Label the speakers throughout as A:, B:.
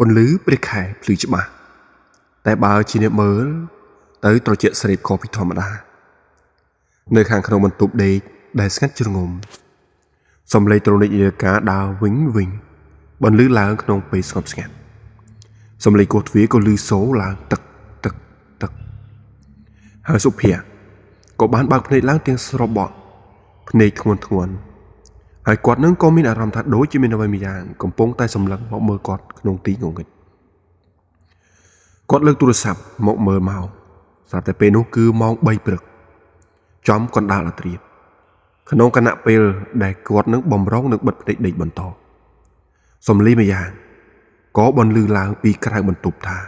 A: ពន្លឺព្រះខែភ្លឺច្បាស់តែបើជាអ្នកមើលទៅត្រជាក់ស្រេបខុសពីធម្មតានៅខាងក្នុងបន្ទប់ដេកដែលស្ងាត់ជ្រងំសំឡេងត្រូនិកនាឡិកាដើរវិញវិញបន្លឺឡើងក្នុងពេលស្ងប់ស្ងាត់សំឡេងគោះទ្វារក៏ឮសូរឡើងទឹកទឹកទឹកហើយសុភ័ក្រក៏បានបើកភ្នែកឡើងទាំងស្របក់ភ្នែកធ្ងន់ធ្ងន់ហើយគាត់នឹងក៏មានអារម្មណ៍ថាដូចជាមានអ្វីមួយយ៉ាងកំពុងតែសម្លឹងមកមើលគាត់ក្នុងទីងងឹតគាត់លើកទូរស័ព្ទមកមើលមកស្រាប់តែពេលនោះគឺម៉ោង3ព្រឹកចំកណ្ដាលអាធ្រាត្រក្នុងគណៈពេលដែលគាត់នឹងបំរុងនឹងបិទភ្នែកដេកបន្តសំលីម្យ៉ាងក៏បន្លឺឡើងពីក្រៅបន្ទប់ថា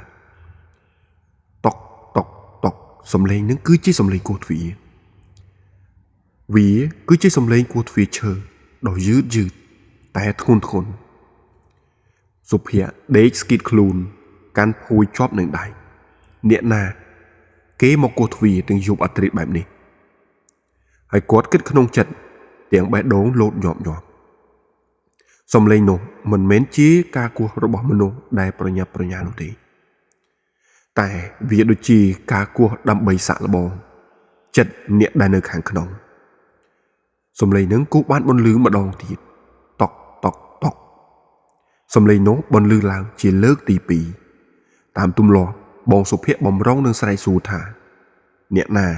A: តុកតុកតុកសំឡេងនឹងគឺជាសំឡេងគោះទ្វារវាគឺជាសំឡេងគោះទ្វារឈើដ៏យឺតយឺតតែធ្ងន់ធ្ងន់សុភ័ក្រដេកស្គីតខ្លួនកាន់ភួយជាប់នឹងដៃអ្នកណាគេមកគោះទ្វារទាំងយប់អាធ្រាត្របែបនេះហើយគាត់គិតក្នុងចិត្តទាំងបេះដូងលោតញាប់ញាប់សំឡេងនោះមិនមែនជាការគោះរបស់មនុស្សដែលប្រញាប់ប្រញាល់នោះទេតែវាដូចជាការគោះដើម្បីសាក់លបងចិត្តអ្នកដែលនៅខាងក្នុងសំឡេងនឹងគូបានបន្លឺម្ដងទៀតតុកតុកតុកសំឡេងនោះបន្លឺឡើងជាលើកទី2តាមទម្លាប់បងសុភ័ក្របំរុងនឹងស្រែកសួរថាអ្នកណា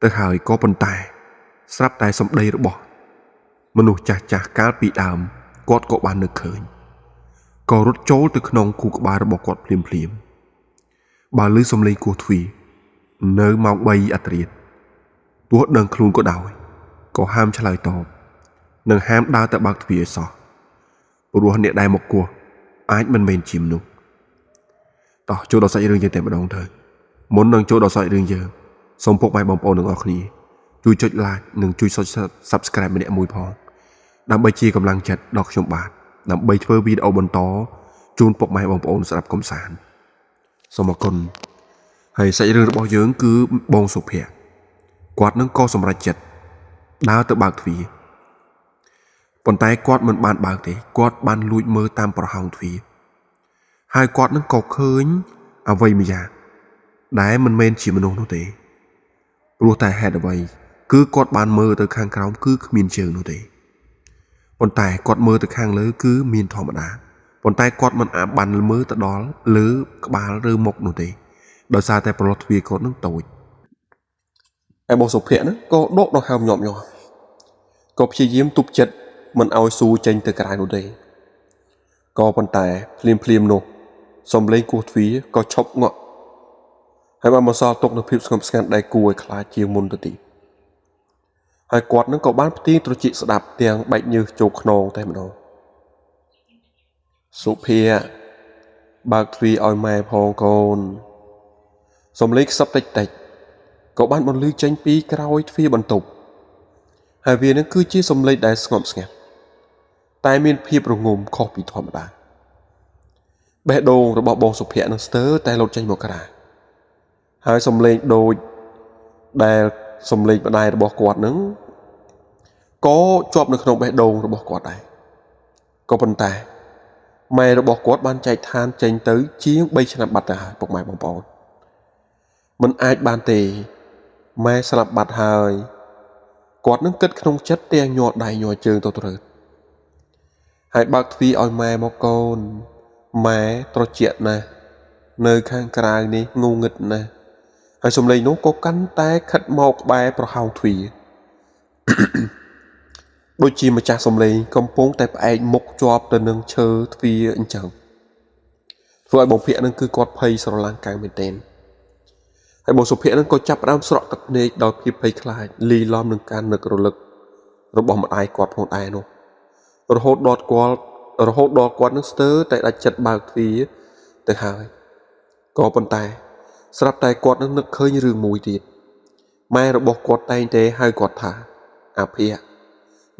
A: ទៅហើយក៏ប៉ុន្តែស្រាប់តែសម្ដីរបស់មនុស្សចាស់ចាស់កាលពីដើមគាត់ក៏បាននឹកឃើញក៏រត់ចូលទៅក្នុងគូក្បាលរបស់គាត់ភ្លាមភ្លាមបើឮសំឡេងគោះទ្វារនៅម៉ោង3អាធ្រាត្រទោះដឹងខ្លួនក៏ដោយក៏ហាមឆ្លើយតបនិងហាមដើរទៅបើកទ្វារឲ្យសោះព្រោះអ្នកដែលមកគោះអាចមិនមែនជាមនុស្សតោះចូលដល់សាច់រឿងយើងតែម្ដងទៅមុននឹងចូលដល់សាច់រឿងយើងសូមពុកម៉ែបងប្អូនទាំងអស់គ្នាជួយចុច like និងជួយ Subscribe ម្នាក់មួយផងដើម្បីជាកម្លាំងចិត្តដល់ខ្ញុំបាទដើម្បីធ្វើវីដេអូបន្តជូនពុកម៉ែបងប្អូនស្ដាប់កំសាន្តសូមអរគុណហើយសាច់រឿងរបស់យើងគឺបងសុភ័ក្រគាត់នឹងក៏សម្រេចចិត្តដើរទៅបើកទ្វារប៉ុន្តែគាត់មិនបានបើកទេគាត់បានលួចមើលតាមប្រហោងទ្វារហើយគាត់នឹងក៏ឃើញអ្វីមួយយ៉ាងដែលមិនមែនជាមនុស្សនោះទេព្រោះតែហេតុអ្វីគឺគាត់បានមើលទៅខាងក្រោមគឺគ្មានជើងនោះទេប៉ុន្តែគាត់មើលទៅខាងលើគឺមានធម្មតាប៉ុន្តែគាត់មិនអាចបានមើលទៅដល់លើក្បាលឬមុខនោះទេដោយសារតែប្រឡោះទ្វារគាត់នឹងតូចហើយបងសុភ័ក្រហ្នឹងក៏ដកដង្ហើមញាប់ញាប់ក៏ព្យាយាមទប់ចិត្តមិនឲ្យស៊ូចេញទៅក្រៅនោះទេក៏ប៉ុន្តែភ្លាមភ្លាមនោះសំឡេងគោះទ្វារក៏ឈប់ងក់ហើយបានបន្សល់ទុកនូវភាពស្ងប់ស្ងាត់ដែលគួរឲ្យខ្លាចជាងមុនទៅទៀតហើយគាត់នឹងក៏បានផ្ទៀងត្រចៀកស្ដាប់ទាំងបែកញើសចូលខ្នងតែម្ដងសុភ័ក្របើកទ្វារឲ្យម៉ែផងកូនសំឡេងខ្សឹបតិចតិចក៏បានបន្លឺចេញពីក្រោយទ្វារបន្ទប់ហើយវានឹងគឺជាសំឡេងដែលស្ងប់ស្ងាត់តែមានភាពរងំខុសពីធម្មតាបេះដូងរបស់បងសុភ័ក្រនឹងស្ទើរតែលោតចេញមកក្រៅហើយសំឡេងដូចដែលសំឡេងម្ដាយរបស់គាត់នឹងក៏ជាប់នៅក្នុងបេះដូងរបស់គាត់ដែរក៏ប៉ុន្តែម៉ែរបស់គាត់បានចែកឋានចេញទៅជាង3ឆ្នាំបាត់ទៅហើយពុកម៉ែបងប្អូនមិនអាចបានទេម៉ែស្លាប់បាត់ហើយគាត់នឹងគិតក្នុងចិត្តទាំងញ័រដៃញ័រជើងទៅត្រូវហើយបើកទ្វារឲ្យម៉ែមកកូនម៉ែត្រជាក់ណាស់នៅខាងក្រៅនេះងងឹតណាស់ហើយសំឡេងនោះក៏កាន់តែខិតមកក្បែរប្រហោងទ្វារ ដូចជាម្ចាស់សំឡេងកំពុងតែផ្អែកមុខជាប់ទៅនឹងឈើទ្វារអញ្ចឹងធ្វើឲ្យបងភ័ក្រនឹងគឺគាត់ភ័យស្រឡាំងកាំងមែនទែនហើយបងសុភ័ក្រនឹងក៏ចាប់ផ្ដើមស្រក់ទឹកភ្នែកដោយភាពភ័យខ្លាចលីឡំនឹងការនឹករលឹករបស់ម្ដាយគាត់ផងដែរនោះរហូតដល់គាត់នឹងស្ទើរតែដាច់ចិត្តបើកទ្វារទៅហើយក៏ប៉ុន្តែស្រាប់តែគាត់នឹងនឹកឃើញរឿងមួយទៀតម៉ែរបស់គាត់តែងតែហៅគាត់ថាអាភ័ក្រ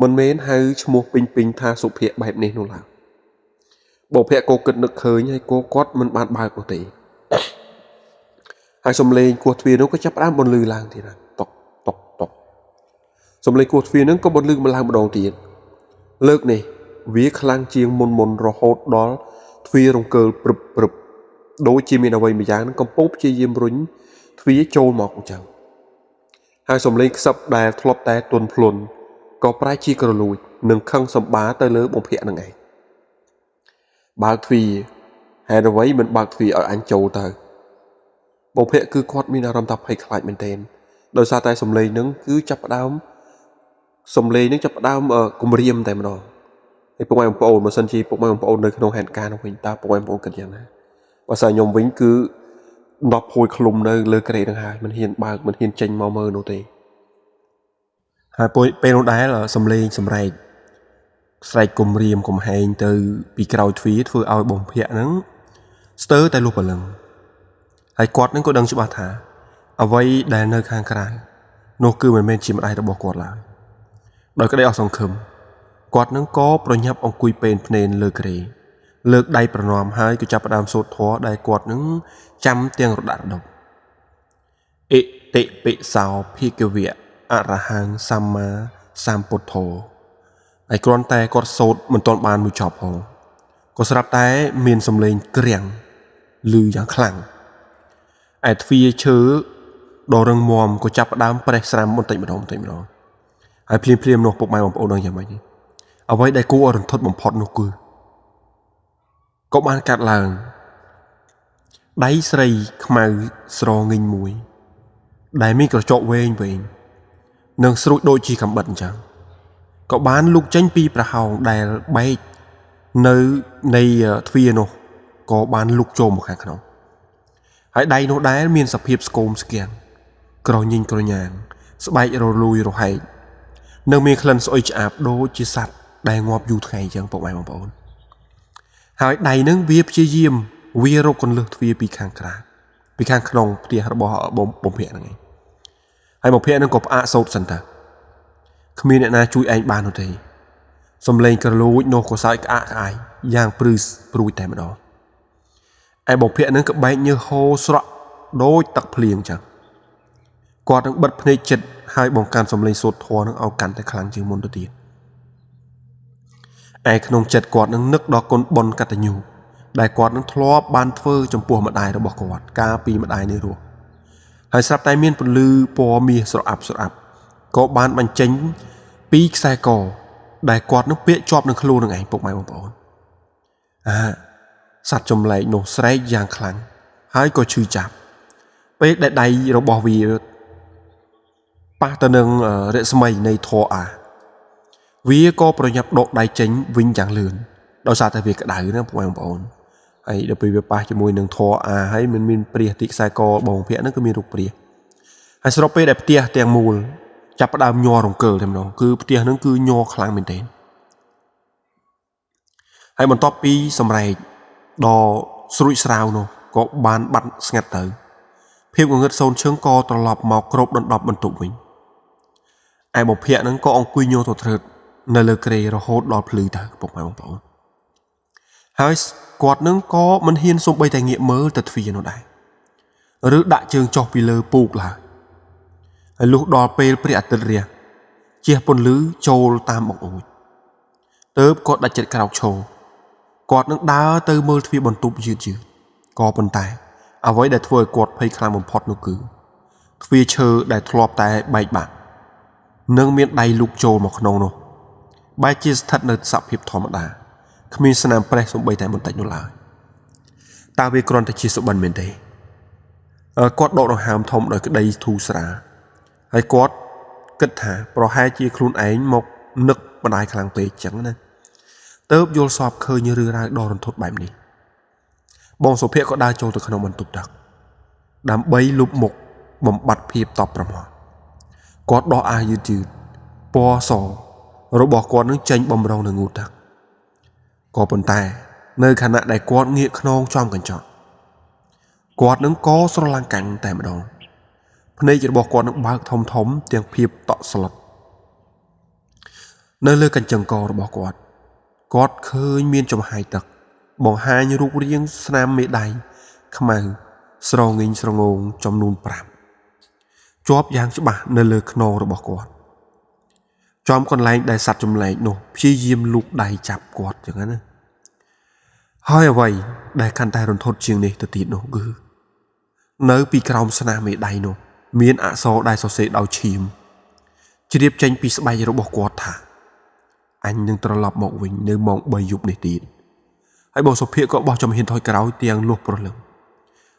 A: មិនមែនហៅឈ្មោះពេញពេញថាសុភ័ក្របែបនេះនោះឡើយបងភ័ក្រក៏គិតនឹកឃើញហើយក៏គាត់មិនបានបើកនោះទេហើយសំឡេងគោះទ្វារនោះក៏ចាប់ផ្ដើមបន្លឺឡើងទៀតតុកតុកតុកសំឡេងគោះទ្វារនឹងក៏បន្លឺមកឡើងម្ដងទៀតលើកនេះវាខ្លាំងជាងមុនមុនរហូតដល់ ទ្វាររង្គើលព្រឹបព្រឹបដូចជាមានអ្វីម្យ៉ាងនឹងកំពុងព្យាយាមរុញទ្វារចូលមកអញ្ចឹងហើយសំឡេងខ្សឹបដែលធ្លាប់តែទន់ភ្លន់ក៏ប្រែជាក្រលួចនិងខឹងសម្បាទៅលើបំភៈនឹងឯងបើកទ្វារហេតុអ្វីមិនបើកទ្វារឲ្យអញចូលទៅបំភៈគឺគាត់មានអារម្មណ៍ថាភ័យខ្លាចមែនទែនដោយសារតែសំឡេងនឹងគឺចាប់ផ្ដើមសំឡេងនឹងចាប់ផ្ដើមគំរាមតែម្ដងហើយពុកម៉ែបងប្អូនបើសិនជាពុកម៉ែបងប្អូននៅក្នុងហេតុការណ៍នោះវិញតើពុកម៉ែបងប្អូនគិតយ៉ាងណាបើសិនខ្ញុំវិញគឺដប់ភួយឃ្លុំនៅលើក្រេនឹងហើយមិនហ៊ានបើកមិនហ៊ានចេញមកមើលនោះទេហើយពេលនោះដែរសំឡេងសម្រែកស្រែកគំរាមកំហែងទៅពីក្រោយទ្វារធ្វើឲ្យបំភៈហ្នឹងស្ទើរតែលុះព្រលឹងហើយគាត់នឹងក៏ដឹងច្បាស់ថាអ្វីដែលនៅខាងក្រៅនោះគឺមិនមែនជាម្ដាយរបស់គាត់ឡើយដោយក្តីអស់សង្ឃឹមគាត់នឹងក៏ប្រញាប់អង្គុយពេនភ្នែនលើគ្រែលើកដៃប្រណម្យហើយក៏ចាប់ផ្ដើមសូត្រធម៌ដែលគាត់នឹងចាំទាំងរដាក់រដប់អិតិពិសោភិក្ខវៈអរហង្គសម្មាសម្ពុទ្ធោហើយគ្រាន់តែគាត់សូត្រមិនទាន់បានមួយចប់ផងក៏ស្រាប់តែមានសំឡេងក្រៀងឮយ៉ាងខ្លាំងឯទ្វារឈើដ៏រឹងមាំក៏ចាប់ផ្ដើមប្រេះស្រាំបន្តិចម្ដងបន្តិចម្ដងហើយភ្លាមភ្លាមនោះពុកម៉ែបងប្អូនដឹងយ៉ាងម៉េចអ្វីដែលគួរឲ្យរន្ធត់បំផុតនោះគឺក៏បានកាត់ឡើងដៃស្រីខ្មៅស្រងិញមួយដែលមានក្រចកវែងវែងនិងស្រួចដូចជាកំបិតអញ្ចឹងក៏បានលូកចេញពីប្រហោងដែលបែកនៅនៃទ្វារនោះក៏បានលូកចូលមកខាងក្នុងហើយដៃនោះដែលមានសភាពស្គមស្គាំងក្រញញក្រញាងស្បែករលួយរហែកនៅមានក្លិនស្អុយឆ្អាបដូចជាសត្វដែលងាប់យូរថ្ងៃអញ្ចឹងពុកម៉ែបងប្អូនហើយដៃនឹងវាព្យាយាមវារកកន្លឹះទ្វារពីខាងក្រៅពីខាងក្នុងផ្ទះរបស់បំភៈហ្នឹងឯងហើយបំភៈហ្នឹងក៏ផ្អាកសូត្រសិនទៅគ្មានអ្នកណាជួយឯងបាននោះទេសំឡេងក្រលួចនោះក៏សើចក្អាកក្អាយយ៉ាងព្រឺព្រួយតែម្ដងឯបំភៈហ្នឹងក៏បែកញើសហូរស្រក់ដូចទឹកភ្លៀងចឹងគាត់នឹងបិទភ្នែកចិត្តហើយបង្កើនសំឡេងសូត្រធម៌នឹងឲ្យកាន់តែខ្លាំងជាងមុនទៅទៀតឯក្នុងចិត្តគាត់នឹងនឹកដល់គុណបុណ្យកតញ្ញូដែលគាត់នឹងធ្លាប់បានធ្វើចំពោះម្ដាយរបស់គាត់កាលពីម្ដាយនេះរស់ហើយស្រាប់តែមានពន្លឺពណ៌មាសស្រអាប់ស្រអាប់ក៏បានបញ្ចេញពីខ្សែកដែលគាត់នឹងពាក់ជាប់នឹងខ្លួននឹងឯងពុកម៉ែបងប្អូនអាសត្វចម្លែកនោះស្រែកយ៉ាងខ្លាំងហើយក៏ឈឺចាប់ពេលដែលដៃរបស់វាប៉ះទៅនឹងរស្មីនៃធរអាវាក៏ប្រញាប់ដកដៃចេញវិញយ៉ាងលឿនដោយសារតែវាក្តៅណាបងប្អូនហើយដល់ពេលវាប៉ះជាមួយនឹងធរអាហើយមិនមានព្រាសទីខ្សែកបងភ័ក្រហ្នឹងគឺមានរូបព្រាសហើយស្របពេលដែលផ្ទះទាំងមូលចាប់ផ្ដើមញ័ររង្គើលតែម្ដងគឺផ្ទះហ្នឹងគឺញ័រខ្លាំងមែនទែនហើយបន្ទាប់ពីសម្រែកដ៏ស្រួចស្រាវនោះក៏បានបាត់ស្ងាត់ទៅភាពងងឹតសូនឈឹងក៏ត្រឡប់មកគ្របដណ្ដប់បន្ទប់វិញឯបុព្វហ្នឹងក៏អង្គុយញ័រទទ្រើតនៅលើគ្រែរហូតដល់ភ្លឺទៅពុកម៉ែបងប្អូនហើយគាត់នឹងក៏មិនហ៊ានសូម្បីតែងាកមើលទៅទ្វារនោះដែរឬដាក់ជើងចុះពីលើពូកឡើយហើយលុះដល់ពេលព្រះអាទិត្យរះជះពន្លឺចូលតាមបង្អួចទៅគាត់ដាច់ចិត្តក្រោកឈរគាត់នឹងដើរទៅមើលទ្វារបន្ទប់យឺតយឺតក៏ប៉ុន្តែអ្វីដែលធ្វើឲ្យគាត់ភ័យខ្លាំងបំផុតនោះគឺទ្វារឈើដែលធ្លាប់តែបែកបាក់និងមានដៃលូកចូលមកក្នុងនោះបែរជាស្ថិតនៅសភាពធម្មតាគ្មានស្នាមប្រេះសំបីតែបន្តិចនោះឡើយតើវាគ្រាន់តែជាសុបិនមែនទេគាត់ដកដង្ហើមធំដោយក្តីធូរស្រាលហើយគាត់គិតថាប្រហែលជាខ្លួនឯងមកនឹកម្ដាយខ្លាំងពេកចឹងណាទៅយល់សពឃើញរឿងរ៉ាវដ៏រន្ធត់បែបនេះបងសុភ័ក្រក៏ដើរចូលទៅក្នុងបន្ទប់ទឹកដើម្បីលុបមុខបំបត្តិភាពតបប្រមាថគាត់ដោះអាវយឺតយឺតពណ៌សរបស់គាត់នឹងចេញបំរុងនឹងងូតទឹកក៏ប៉ុន្តែនៅខណៈដែលគាត់ងាកខ្នងចំកញ្ចក់គាត់នឹងកស្រឡាំងកាំងតែម្ដងភ្នែករបស់គាត់នឹងបើកធំធំទាំងភាពតក់ស្លុតនៅលើកញ្ចឹងករបស់គាត់គាត់ឃើញមានចំហាយទឹកបង្ហាញរូបរាងស្នាមមេដៃខ្មៅស្រងិញស្រងងចំនួន5ជាប់យ៉ាងច្បាស់នៅលើខ្នងរបស់គាត់ចំកន្លែងដែលសត្វចម្លែកនោះព្យាយាមលូកដៃចាប់គាត់ចឹងណា ហើយអ្វីដែលកាន់តែរន្ធត់ជាងនេះទៅទៀតនោះគឺនៅពីក្រោមស្នាមមេដៃនោះមានអក្សរដែលសរសេរដោយឈាមជ្រាបចេញពីស្បែករបស់គាត់ថាអញនឹងត្រឡប់មកវិញនៅម៉ោង3យប់នេះទៀតហើយបងសុភ័ក្រក៏បោះជំហានថយក្រោយទាំងលុះព្រលឹង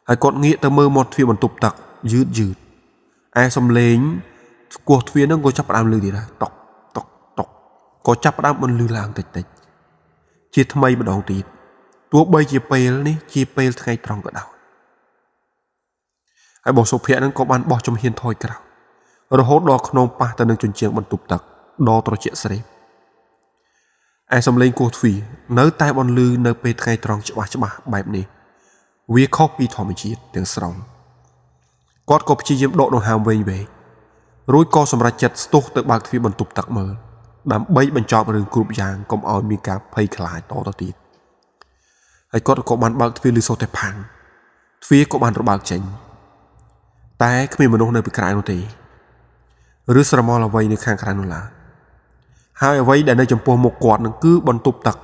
A: ហើយគាត់ងាកទៅមើលមាត់ទ្វារបន្ទប់ទឹកយឺតយឺតឯសំឡេងគោះទ្វារនឹងក៏ចាប់ផ្ដើមលឺទៀតដែរតុកតុកតុកក៏ចាប់ផ្ដើមបន្លឺឡើងតិចតិចជាថ្មីម្ដងទៀតទោះបីជាពេលនេះជាពេលថ្ងៃត្រង់ក៏ដោយហើយបងសុភ័ក្រនឹងក៏បានបោះជំហានថយក្រោយរហូតដល់ខ្នងប៉ះទៅនឹងជញ្ជាំងបន្ទប់ទឹកដ៏ត្រជាក់ស្រេបឯសំឡេងគោះទ្វារនៅតែបន្លឺនៅពេលថ្ងៃត្រង់ច្បាស់ច្បាស់បែបនេះវាខុសពីធម្មជាតិទាំងស្រុងគាត់ក៏ព្យាយាមដកដង្ហើមវែងវែងរួចក៏សម្រេចចិត្តស្ទុះទៅបើកទ្វារបន្ទប់ទឹកមើលដើម្បីបញ្ចប់រឿងគ្រប់យ៉ាងកុំឲ្យមានការភ័យខ្លាចតទៅទៀតហើយគាត់ក៏បានបើកទ្វារលឺសូរតែផាំងទ្វារក៏បានរបើកចេញតែគ្មានមនុស្សនៅពីក្រៅនោះទេឬស្រមោលអ្វីនៅខាងក្រៅនោះឡើយហើយអ្វីដែលនៅចំពោះមុខគាត់នឹងគឺបន្ទប់ទឹក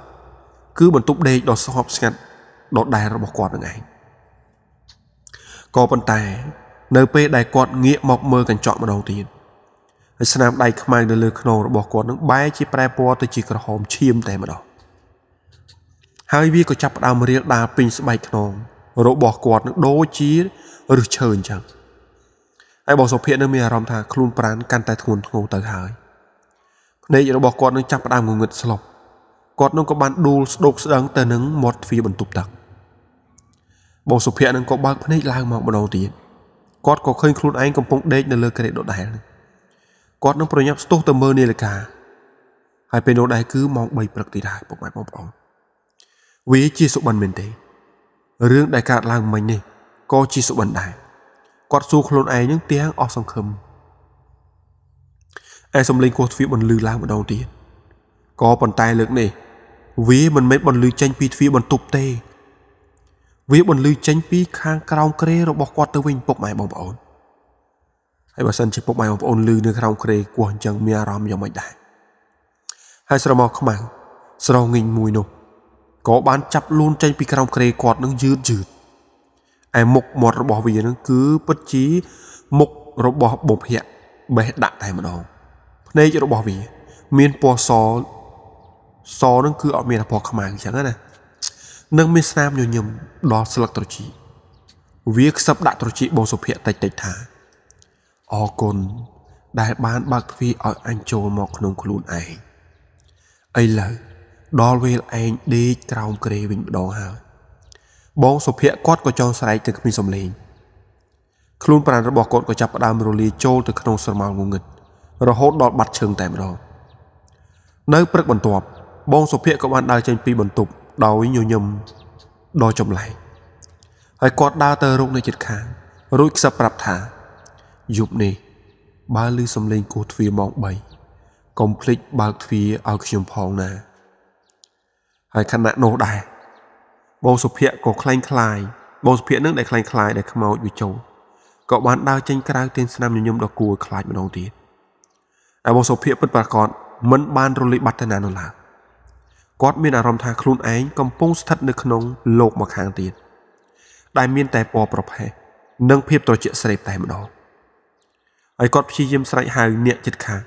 A: គឺបន្ទប់ដេកដ៏ស្ងប់ស្ងាត់ដដែលរបស់គាត់នឹងឯងក៏ប៉ុន្តែនៅពេលដែលគាត់ងាកមកមើលកញ្ចក់ម្ដងទៀតហើយស្នាមដៃខ្មៅនៅលើខ្នងរបស់គាត់នឹងបែរជាប្រែពណ៌ទៅជាក្រហមឈាមតែម្ដងហើយវាក៏ចាប់ផ្ដើមរាលដាលពេញស្បែកខ្នងរបស់គាត់នឹងដូចជាឫសឈើអញ្ចឹងហើយបងសុភ័ក្រនៅមានអារម្មណ៍ថាខ្លួនប្រាណកាន់តែធ្ងន់ធ្ងរទៅហើយភ្នែករបស់គាត់នឹងចាប់ផ្ដើមងងឹតស្លុបគាត់នឹងក៏បានដួលស្ដោកស្ដឹងទៅនឹងមាត់ទ្វារបន្ទប់ទឹកបងសុភ័ក្រនឹងក៏បើកភ្នែកឡើងមកម្ដងទៀតគាត់ក៏ឃើញខ្លួនឯងកំពុងដេកនៅលើគ្រែដដែលគាត់នឹងប្រញាប់ស្ទុះទៅមើលនាឡិកាហើយពេលនោះដែរគឺម៉ោង3ព្រឹកទៀតហើយពុកម៉ែបងប្អូនវាជាសុបិនមែនទេរឿងដែលកើតឡើងមិញនេះក៏ជាសុបិនដែរគាត់សួរខ្លួនឯងនឹងទាំងអស់សង្ឃឹមឯសំឡេងគោះទ្វារបន្លឺឡើងម្ដងទៀតក៏ប៉ុន្តែលើកនេះវាមិនមែនបន្លឺចេញពីទ្វារបន្ទប់ទេវាបន្លឺចេញពីខាងក្រោមគ្រែរបស់គាត់ទៅវិញពុកម៉ែបងប្អូនហើយបើសិនជាពុកម៉ែបងប្អូនលឺនៅក្រោមគ្រែគោះអញ្ចឹងមានអារម្មណ៍យ៉ាងម៉េចដែរហើយស្រមោលខ្មៅស្រងងមួយនោះក៏បានចាប់លូនចេញពីក្រោមគ្រែគាត់នឹងយឺតយឺតឯមុខមាត់របស់វានឹងគឺពិតជាមុខរបស់បុព្វៈបេះដាក់តែម្ដងភ្នែករបស់វាមានពណ៌សសនឹងគឺអត់មានពណ៌ខ្មៅអញ្ចឹងណានឹងមានស្នាមញញឹមដល់ស្លឹកត្រចៀកវាខ្សឹបដាក់ត្រចៀកបងសុភ័ក្រតិចតិចថាអរគុណដែលបានបើកទ្វារឲ្យអញចូលមកក្នុងខ្លួនឯងឥឡូវដល់វេលឯងដេកក្រោមគ្រែវិញម្ដងហើយបងសុភ័ក្រគាត់ក៏ចង់ស្រែកទៅគ្មានសំឡេងខ្លួនប្រាណរបស់គាត់ក៏ចាប់ផ្ដើមរលាយចូលទៅក្នុងស្រមោលងងឹតរហូតដល់បាត់ឈឹងតែម្ដងនៅព្រឹកបន្ទាប់បងសុភ័ក្រក៏បានដើរចេញពីបន្ទប់ដោយញញឹមដ៏ចម្លែកហើយគាត់ដើរទៅរកអ្នកជិតខាងរួចខ្សឹបប្រាប់ថាយប់នេះបើឮសំឡេងគោះទ្វារម៉ោង3កុំភ្លេចបើកទ្វារឲ្យខ្ញុំផងណាហើយខណៈនោះដែរបងសុភ័ក្រក៏ក្លែងក្លាយបងសុភ័ក្រនឹងដែលក្លែងក្លាយដែលខ្មោចវាចូលក៏បានដើរចេញក្រៅទាញស្នាមញញឹមដ៏គួរឲ្យខ្លាចម្ដងទៀតហើយបងសុភ័ក្រពិតប្រាកដមិនបានរលាយបាត់ទៅណានោះឡើយគាត់មានអារម្មណ៍ថាខ្លួនឯងកំពុងស្ថិតនៅក្នុងលោកមួយខាងទៀតដែលមានតែពណ៌ប្រផេះនិងភាពត្រជាក់ស្រេបតែម្ដងហើយគាត់ព្យាយាមស្រែកហៅអ្នកជិតខាង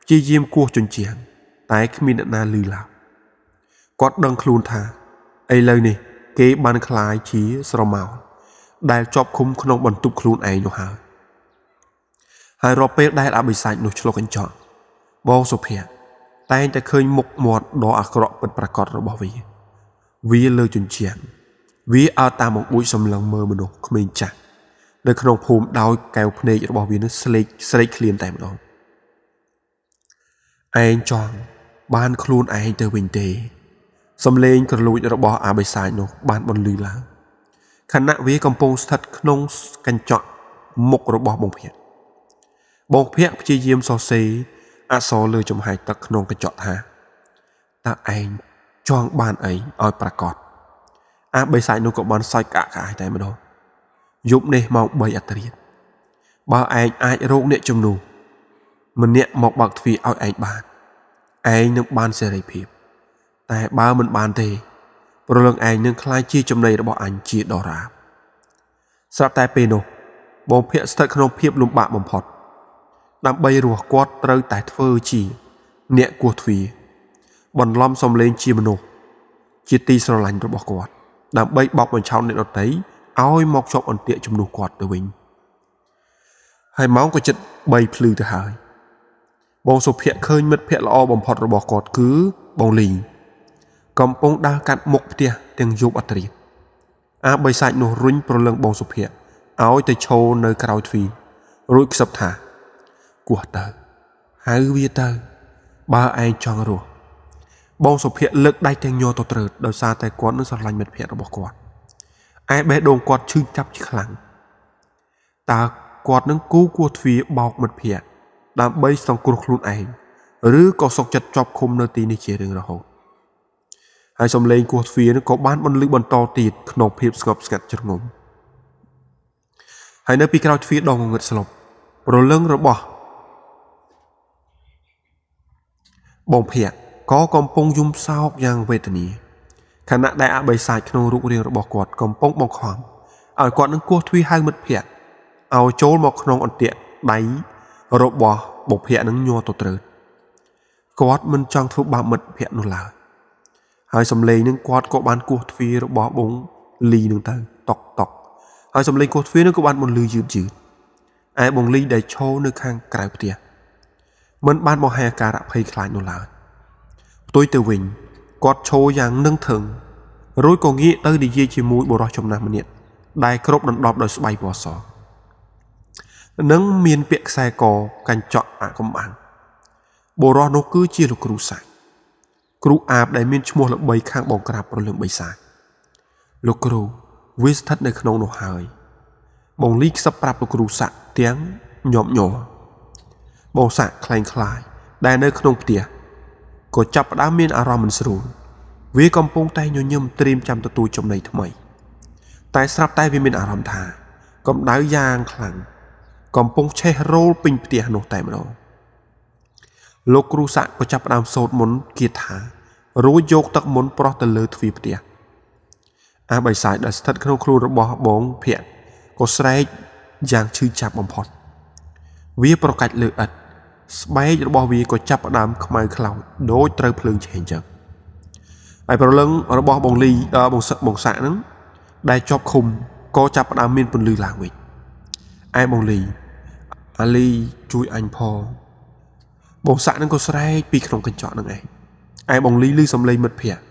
A: ព្យាយាមគោះជញ្ជាំងតែគ្មានអ្នកណាឮឡើយគាត់ដឹងខ្លួនថាឥឡូវនេះគេបានក្លាយជាស្រមោលដែលជាប់ឃុំក្នុងបន្ទប់ខ្លួនឯងនោះហើយហើយរាល់ពេលដែលអបិសាចនោះឆ្លុះកញ្ចក់បងសុភ័ក្រតែងតែឃើញមុខមាត់ដ៏អាក្រក់ពិតប្រាកដរបស់វាវាលើជញ្ជាំងវាអើតាមបង្អួចសម្លឹងមើលមនុស្សក្មេងចាស់នៅក្នុងភូមិដោយកែវភ្នែករបស់វានឹងស្លេកស្រេកឃ្លានតែម្ដងឯងចង់បានខ្លួនឯងទៅវិញទេសំឡេងក្រលួចរបស់អាបិសាចនោះបានបន្លឺឡើងខណៈវាកំពុងស្ថិតក្នុងកញ្ចក់មុខរបស់បងភ័ក្របងភ័ក្រព្យាយាមសរសេរអក្សរលើចំហាយទឹកក្នុងកញ្ចក់ថាតើឯងចង់បានអីឲ្យប្រាកដអាបិសាចនោះក៏បានសើចក្អាកក្អាយតែម្ដងយប់នេះម៉ោង3អត្រាបើឯងអាចរកអ្នកជំនួសម្នាក់មកបើកទ្វារឲ្យឯងបានឯងនឹងបានសេរីភាពតែបើមិនបានទេ ព្រលឹងឯងនឹងក្លាយជាចំណីរបស់អញជាដរាបស្រាប់តែពេលនោះបងភ័ក្រស្ថិតក្នុងភាពលំបាកបំផុតដើម្បីរស់គាត់ត្រូវតែធ្វើជាអ្នកគោះទ្វារបន្លំសំឡេងជាមនុស្សជាទីស្រឡាញ់របស់គាត់ដើម្បីបោកបញ្ឆោតអ្នកដទៃឲ្យមកជាប់អន្ទាក់ជំនួសគាត់ទៅវិញហើយម៉ោងក៏ជិត3ភ្លឺទៅហើយបងសុភ័ក្រឃើញមិត្តភ័ក្តិល្អបំផុតរបស់គាត់គឺបងលីកំពុងដើរកាត់មុខផ្ទះទាំងយប់អត្រាអាបិសាចនោះរុញប្រលឹងបងសុភ័ក្រឲ្យទៅឈរនៅក្រោយទ្វាររួចខ្សឹបថាគោះទៅហៅវាទៅបើឯងចង់រស់បងសុភ័ក្រលើកដៃទាំងញ័រទៅត្រើតដោយសារតែគាត់នឹងស្រឡាញ់មិត្តភ័ក្តិរបស់គាត់ឯបេះដូងគាត់ឈឺចាប់ជាខ្លាំងតើគាត់នឹងគូគោះទ្វារបោកមិត្តភ័ក្តិដើម្បីសង្គ្រោះខ្លួនឯងឬក៏សុខចិត្តជាប់ឃុំនៅទីនេះជារៀងរហូតហើយសំឡេងគោះទ្វារនោះក៏បានបន្លឺបន្តទៀតក្នុងភាពស្ងប់ស្ងាត់ជ្រងំហើយនៅពីក្រោយទ្វារដ៏ងងឹតស្លុបព្រលឹងរបស់បងភ័ក្រក៏កំពុងយំសោកយ៉ាងវេទនាខណៈដែលអបិសាចក្នុងរូបរាងរបស់គាត់កំពុងបង្ខំឲ្យគាត់នឹងគោះទ្វារហៅមិត្តភ័ក្តិឲ្យចូលមកក្នុងអន្ទាក់ដៃរបស់បងភ័ក្រនឹងញ័រទៅត្រើតគាត់មិនចង់ធ្វើបាបមិត្តភ័ក្តិនោះឡើយហើយសំឡេងនឹងគាត់ក៏បានគោះទ្វាររបស់បងលីនឹងទៅតុកតុកហើយសំឡេងគោះទ្វារនឹងក៏បានបន្លឺយឺតយឺតឯបងលីដែលឈរនៅខាងក្រៅផ្ទះមិនបានបង្ហាញអាការៈភ័យខ្លាចនោះឡើយផ្ទុយទៅវិញគាត់ឈរយ៉ាងនឹងថឹងរួចក៏ងាកទៅនិយាយជាមួយបុរសចំណាស់ម្នាក់ដែលគ្របដណ្ដប់ដោយស្បៃពណ៌សនិងមានពាក្យខ្សែកកញ្ចក់អកំបាំងបុរសនោះគឺជាលោកគ្រូសាស្ត្រគ្រូអាបដែលមានឈ្មោះល្បីខាងបងក្រាបព្រលឹងបិសាចលោកគ្រូវាស្ថិតនៅក្នុងនោះហើយបងលីខ្សឹបប្រាប់លោកគ្រូសាស្ត្រទាំងញាប់ញ័របងសាក់ក្លែងក្លាយដែលនៅក្នុងផ្ទះក៏ចាប់ផ្ដើមមានអារម្មណ៍មិនស្រួលវាកំពុងតែញញឹមត្រៀមចាំទទួលចំណីថ្មីតែស្រាប់តែវាមានអារម្មណ៍ថាកម្ដៅយ៉ាងខ្លាំងកំពុងឆេះរោលពេញផ្ទះនោះតែម្ដងលោកគ្រូសាក់ក៏ចាប់ផ្ដើមសូត្រមន្តគាថារួចយកទឹកមន្តប្រោះទៅលើទ្វារផ្ទះអាបិសាចដែលស្ថិតក្នុងខ្លួនរបស់បងភ័ក្រក៏ស្រែកយ៉ាងឈឺចាប់បំផុតវាប្រកាច់លើឥដ្ឋស្បែករបស់វាក៏ចាប់ផ្ដើមខ្មៅខ្លោចដូចត្រូវភ្លើងឆេះអញ្ចឹងហើយព្រលឹងរបស់បងលីបងសាក់ហ្នឹងដែលជាប់ឃុំក៏ចាប់ផ្ដើមមានពន្លឺឡើងវិញឯបងលីអាលីជួយអញផងបងសាក់នឹងក៏ស្រែកពីក្នុងកញ្ចក់នឹងឯងឯបងលីឮសំឡេងមិត្តភ័ក្តិ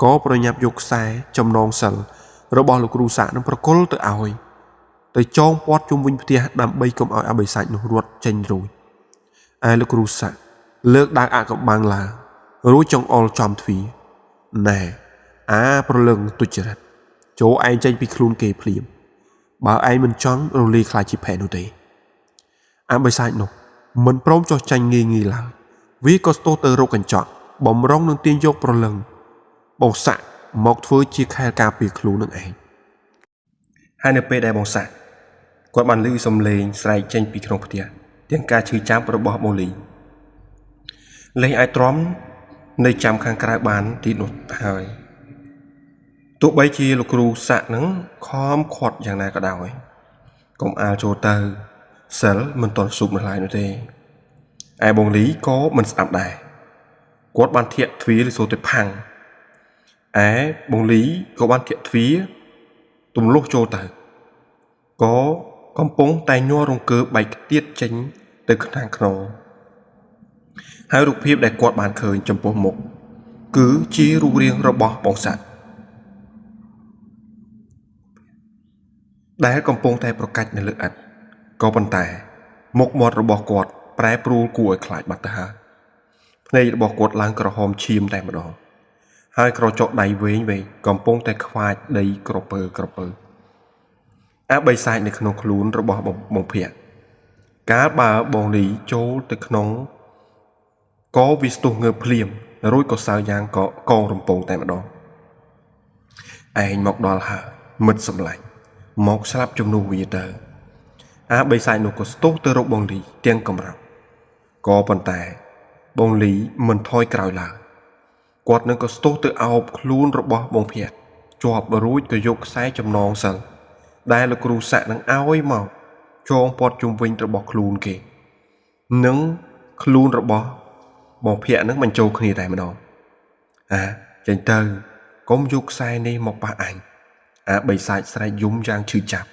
A: ក៏ប្រញាប់យកខ្សែចំណងសិលរបស់លោកគ្រូសាក់នឹងប្រគល់ទៅឲ្យទៅចងព័ទ្ធជុំវិញផ្ទះដើម្បីកុំឲ្យអបិសាចនោះរត់ចេញរួចឯលោកគ្រូសាក់លើកដាវអកំបាំងឡើងរួចចង្អុលចំទ្វារណែអាប្រលឹងទុច្ចរិតចូលឯងចេញពីខ្លួនគេភ្លាមបើឯងមិនចង់រលាយខ្លាចជាផែនោះទេអបិសាចនោះមិនព្រមចុះចាញ់ងាយងាយឡើយវាក៏ស្ទោះទៅរកកញ្ចក់បំរុងនឹងទាញយកប្រលឹងបងសាក់មកធ្វើជាខែលការពារខ្លួននឹងឯងហើយនៅពេលដែលបងសាក់គាត់បានឮសំឡេងស្រែកចេញពីក្នុងផ្ទះទាំងការឈឺចាប់របស់បងលីលែងអាចទ្រាំនៅចាំខាងក្រៅបានទីនោះហើយទោះបីជាលោកគ្រូសាក់នឹងខំខាត់យ៉ាងណាក៏ដោយកុំអាលចូលទៅសិលមិនទាន់ស៊ូបនៅឡើយនោះទេឯបងលីក៏មិនស្ដាប់ដែរគាត់បានធាក់ទ្វារឬសូទៅផាំងឯបងលីក៏បានធាក់ទ្វារទម្លុះចូលទៅក៏កំពុងតែញ័ររង្គើបែកខ្ទាតចេញទៅខាងក្នុងហើយរូបភាពដែលគាត់បានឃើញចំពោះមុខគឺជារូបរាងរបស់បងសាក់ដែលកំពុងតែប្រកាច់នៅលើឥដ្ឋក៏ប៉ុន្តែមុខមាត់របស់គាត់ប្រែប្រួលគួរឲ្យខ្លាចបាត់ទៅហើយភ្នែករបស់គាត់ឡើងក្រហមឈាមតែម្ដងហើយក្រចកដៃវែងវែងកំពុងតែខ្វាចដីក្រពើក្រពើអាបិសាចនៅក្នុងខ្លួនរបស់បងភ័ក្រកាលបើបងលីចូលទៅក្នុងក៏វាស្ទុះងើបភ្លាមរួចក៏សើយ៉ាងក៏កងរំពងតែម្ដងឯងមកដល់ហើយមិត្តសម្លាញ់មកស្លាប់ជំនួសវាទៅអាបិសាចនោះក៏ស្ទុះទៅរកបងលីទាំងកំរោលក៏ប៉ុន្តែបងលីមិនថយក្រោយឡើយគាត់នឹងក៏ស្ទុះទៅអោបខ្លួនរបស់បងភ័ក្រ ជាប់រួចក៏យកខ្សែចំណងសិលដែលលោកគ្រូសាក់នឹងឲ្យមកចងព័ទ្ធជុំវិញរបស់ខ្លួនគេនិងខ្លួនរបស់បងភ័ក្រនឹងបញ្ចូលគ្នាតែម្ដងអាចេញទៅកុំយកខ្សែនេះមកប៉ះអញអាបិសាចស្រែកយំយ៉ាងឈឺចាប់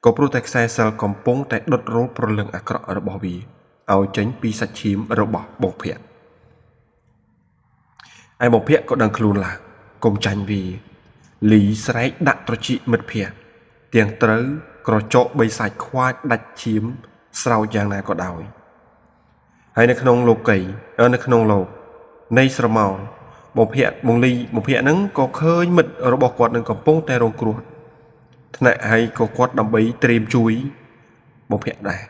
A: ក៏ព្រោះតែខ្សែសិលកំពុងតែដុតរោលព្រលឹងអាក្រក់របស់វាឲ្យចេញពីសាច់ឈាមរបស់បងភ័ក្រឯបងភ័ក្រក៏ដឹងខ្លួនឡើងកុំចាញ់វាលីស្រែកដាក់ត្រចៀកមិត្តភ័ក្តិទាំងត្រូវក្រចកបិសាចខ្វាចដាច់ឈាមស្រោចយ៉ាងណាក៏ដោយហើយនៅក្នុងលោកីនៅក្នុងលោកនៃស្រមោលបងភ័ក្របងលីបងភ័ក្រហ្នឹងក៏ឃើញមិត្តរបស់គាត់នឹងកំពុងតែរងគ្រោះថ្នាក់ហើយក៏គាត់ដើម្បីត្រៀមជួយបងភ័ក្រដែរ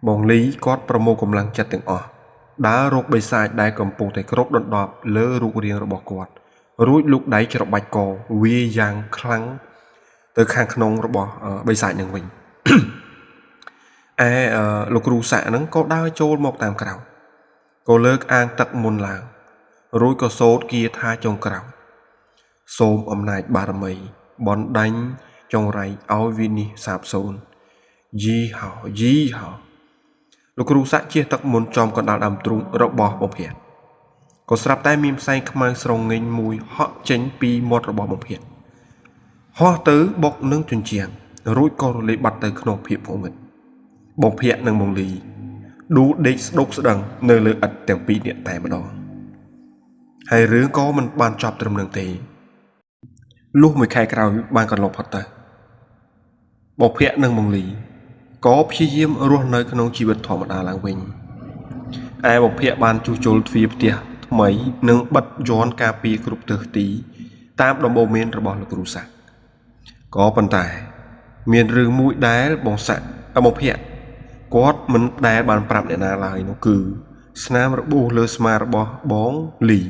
A: បងលីគាត់ប្រមូលកម្លាំងចិត្តទាំងអស់ដើររកបិសាចដែលកំពុងតែគ្របដណ្ដប់លើរូបរាងរបស់គាត់រួចលូកដៃច្របាច់កវាយ៉ាងខ្លាំងទៅខាងក្នុងរបស់បិសាចនឹងវិញឯលោកគ្រូសាក់ហ្នឹងក៏ដើរចូលមកតាមក្រៅក៏លើកអាងទឹកមុនឡើងរួចក៏សូត្រគាថាចុងក្រោយសូមអំណាចបារមីបណ្ដាញចង្រៃឲ្យវិនិច្ឆ័យសាបសូន្យយីហោយីហោលោកគ្រូសាក់ជះទឹកមុនចំកណ្ដាលដើមទ្រូងរបស់បងភ័ក្រក៏ស្រាប់តែមានផ្សែងខ្មៅស្រងេងមួយហក់ចេញពីមាត់របស់បងភ័ក្រហោះទៅបុកនឹងជញ្ជាំងរួចក៏រលាយបាត់ទៅក្នុងភាពងងឹតបងភ័ក្រនិងបងលីដួលដេកស្ដុកស្ដឹងនៅលើឥដ្ឋទាំងពីរនាក់តែម្ដងហើយរឿងក៏មិនបានចប់ត្រឹមនឹងទេលុះមួយខែក្រោយបានកន្លងផុតទៅបងភ័ក្រនិងបងលីក៏ព្យាយាមរស់នៅក្នុងជីវិតធម្មតាឡើងវិញឯបងភ័ក្របានជួសជុលទ្វារផ្ទះថ្មីនិងបិទយ័ន្តការពារគ្រប់ទិសទីតាមដំបូន្មានរបស់លោកគ្រូសាក់ក៏ប៉ុន្តែមានរឿងមួយដែលបងសាក់បងភ័ក្រគាត់មិនដែលបានប្រាប់អ្នកណាឡើយនោះគឺស្នាមរបួសលើស្មារបស់បងលី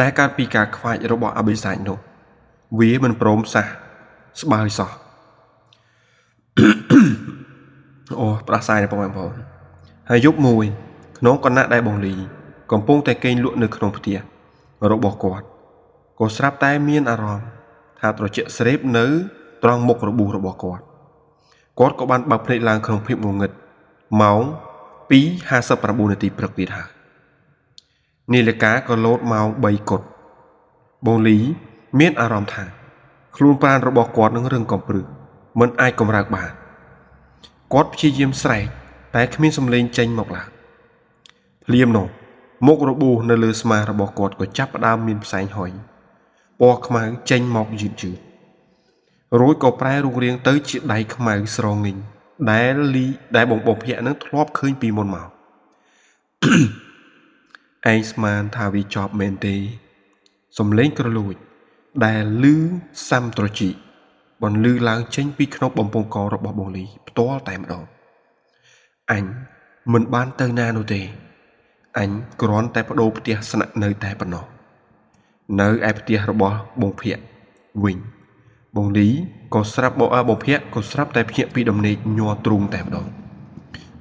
A: ដែលកើតពីការខ្វាចរបស់អបិសាចនោះវាមិនព្រមសះស្បើយសោះអូប្រាសាយណាបងប្អូនហើយយប់មួយក្នុងគណៈដែលបងលីកំពុងតែគេងលក់នៅក្នុងផ្ទះរបស់គាត់ក៏ស្រាប់តែមានអារម្មណ៍ថាត្រជាក់ស្រេបនៅត្រង់មុខរបួសរបស់គាត់គាត់ក៏បានបើកភ្នែកឡើងក្នុងភាពងងឹតម៉ោង 2:59 នាទីព្រឹកទៀតហើយនាឡិកាក៏លោតម៉ោង3គត់បងលីមានអារម្មណ៍ថាខ្លួនប្រាណរបស់គាត់នឹងរឹងកំព្រឹសមិនអាចកម្រើកបានគាត់ព្យាយាមស្រែកតែគ្មានសំឡេងចេញមកឡើយភ្លាមនោះមុខរបួសនៅលើស្មារបស់គាត់ក៏ចាប់ផ្ដើមមានផ្សែងហុយពណ៌ខ្មៅចេញមកយឺតយឺតរួចក៏ប្រែរូបរាងទៅជាដៃខ្មៅស្រងេងដែលលីដែលបងភ័ក្រនឹងធ្លាប់ឃើញពីមុនមកឯងស្មានថាវាចប់មែនទេសំឡេងក្រលួចដែលលឺសាំត្រជីកបន្លឺឡើងចេញពីក្នុងបំពង់ករបស់បងលីផ្ទាល់តែម្ដងអញមិនបានទៅណានោះទេអញគ្រាន់តែបដូរផ្ទះស្នាក់នៅតែប៉ុណ្ណោះនៅឯផ្ទះរបស់បងភ័ក្រវិញបងលីក៏ស្រាប់បងភ័ក្រក៏ស្រាប់តែភ្ញាក់ពីដំណេកញ័រទ្រូងតែម្ដង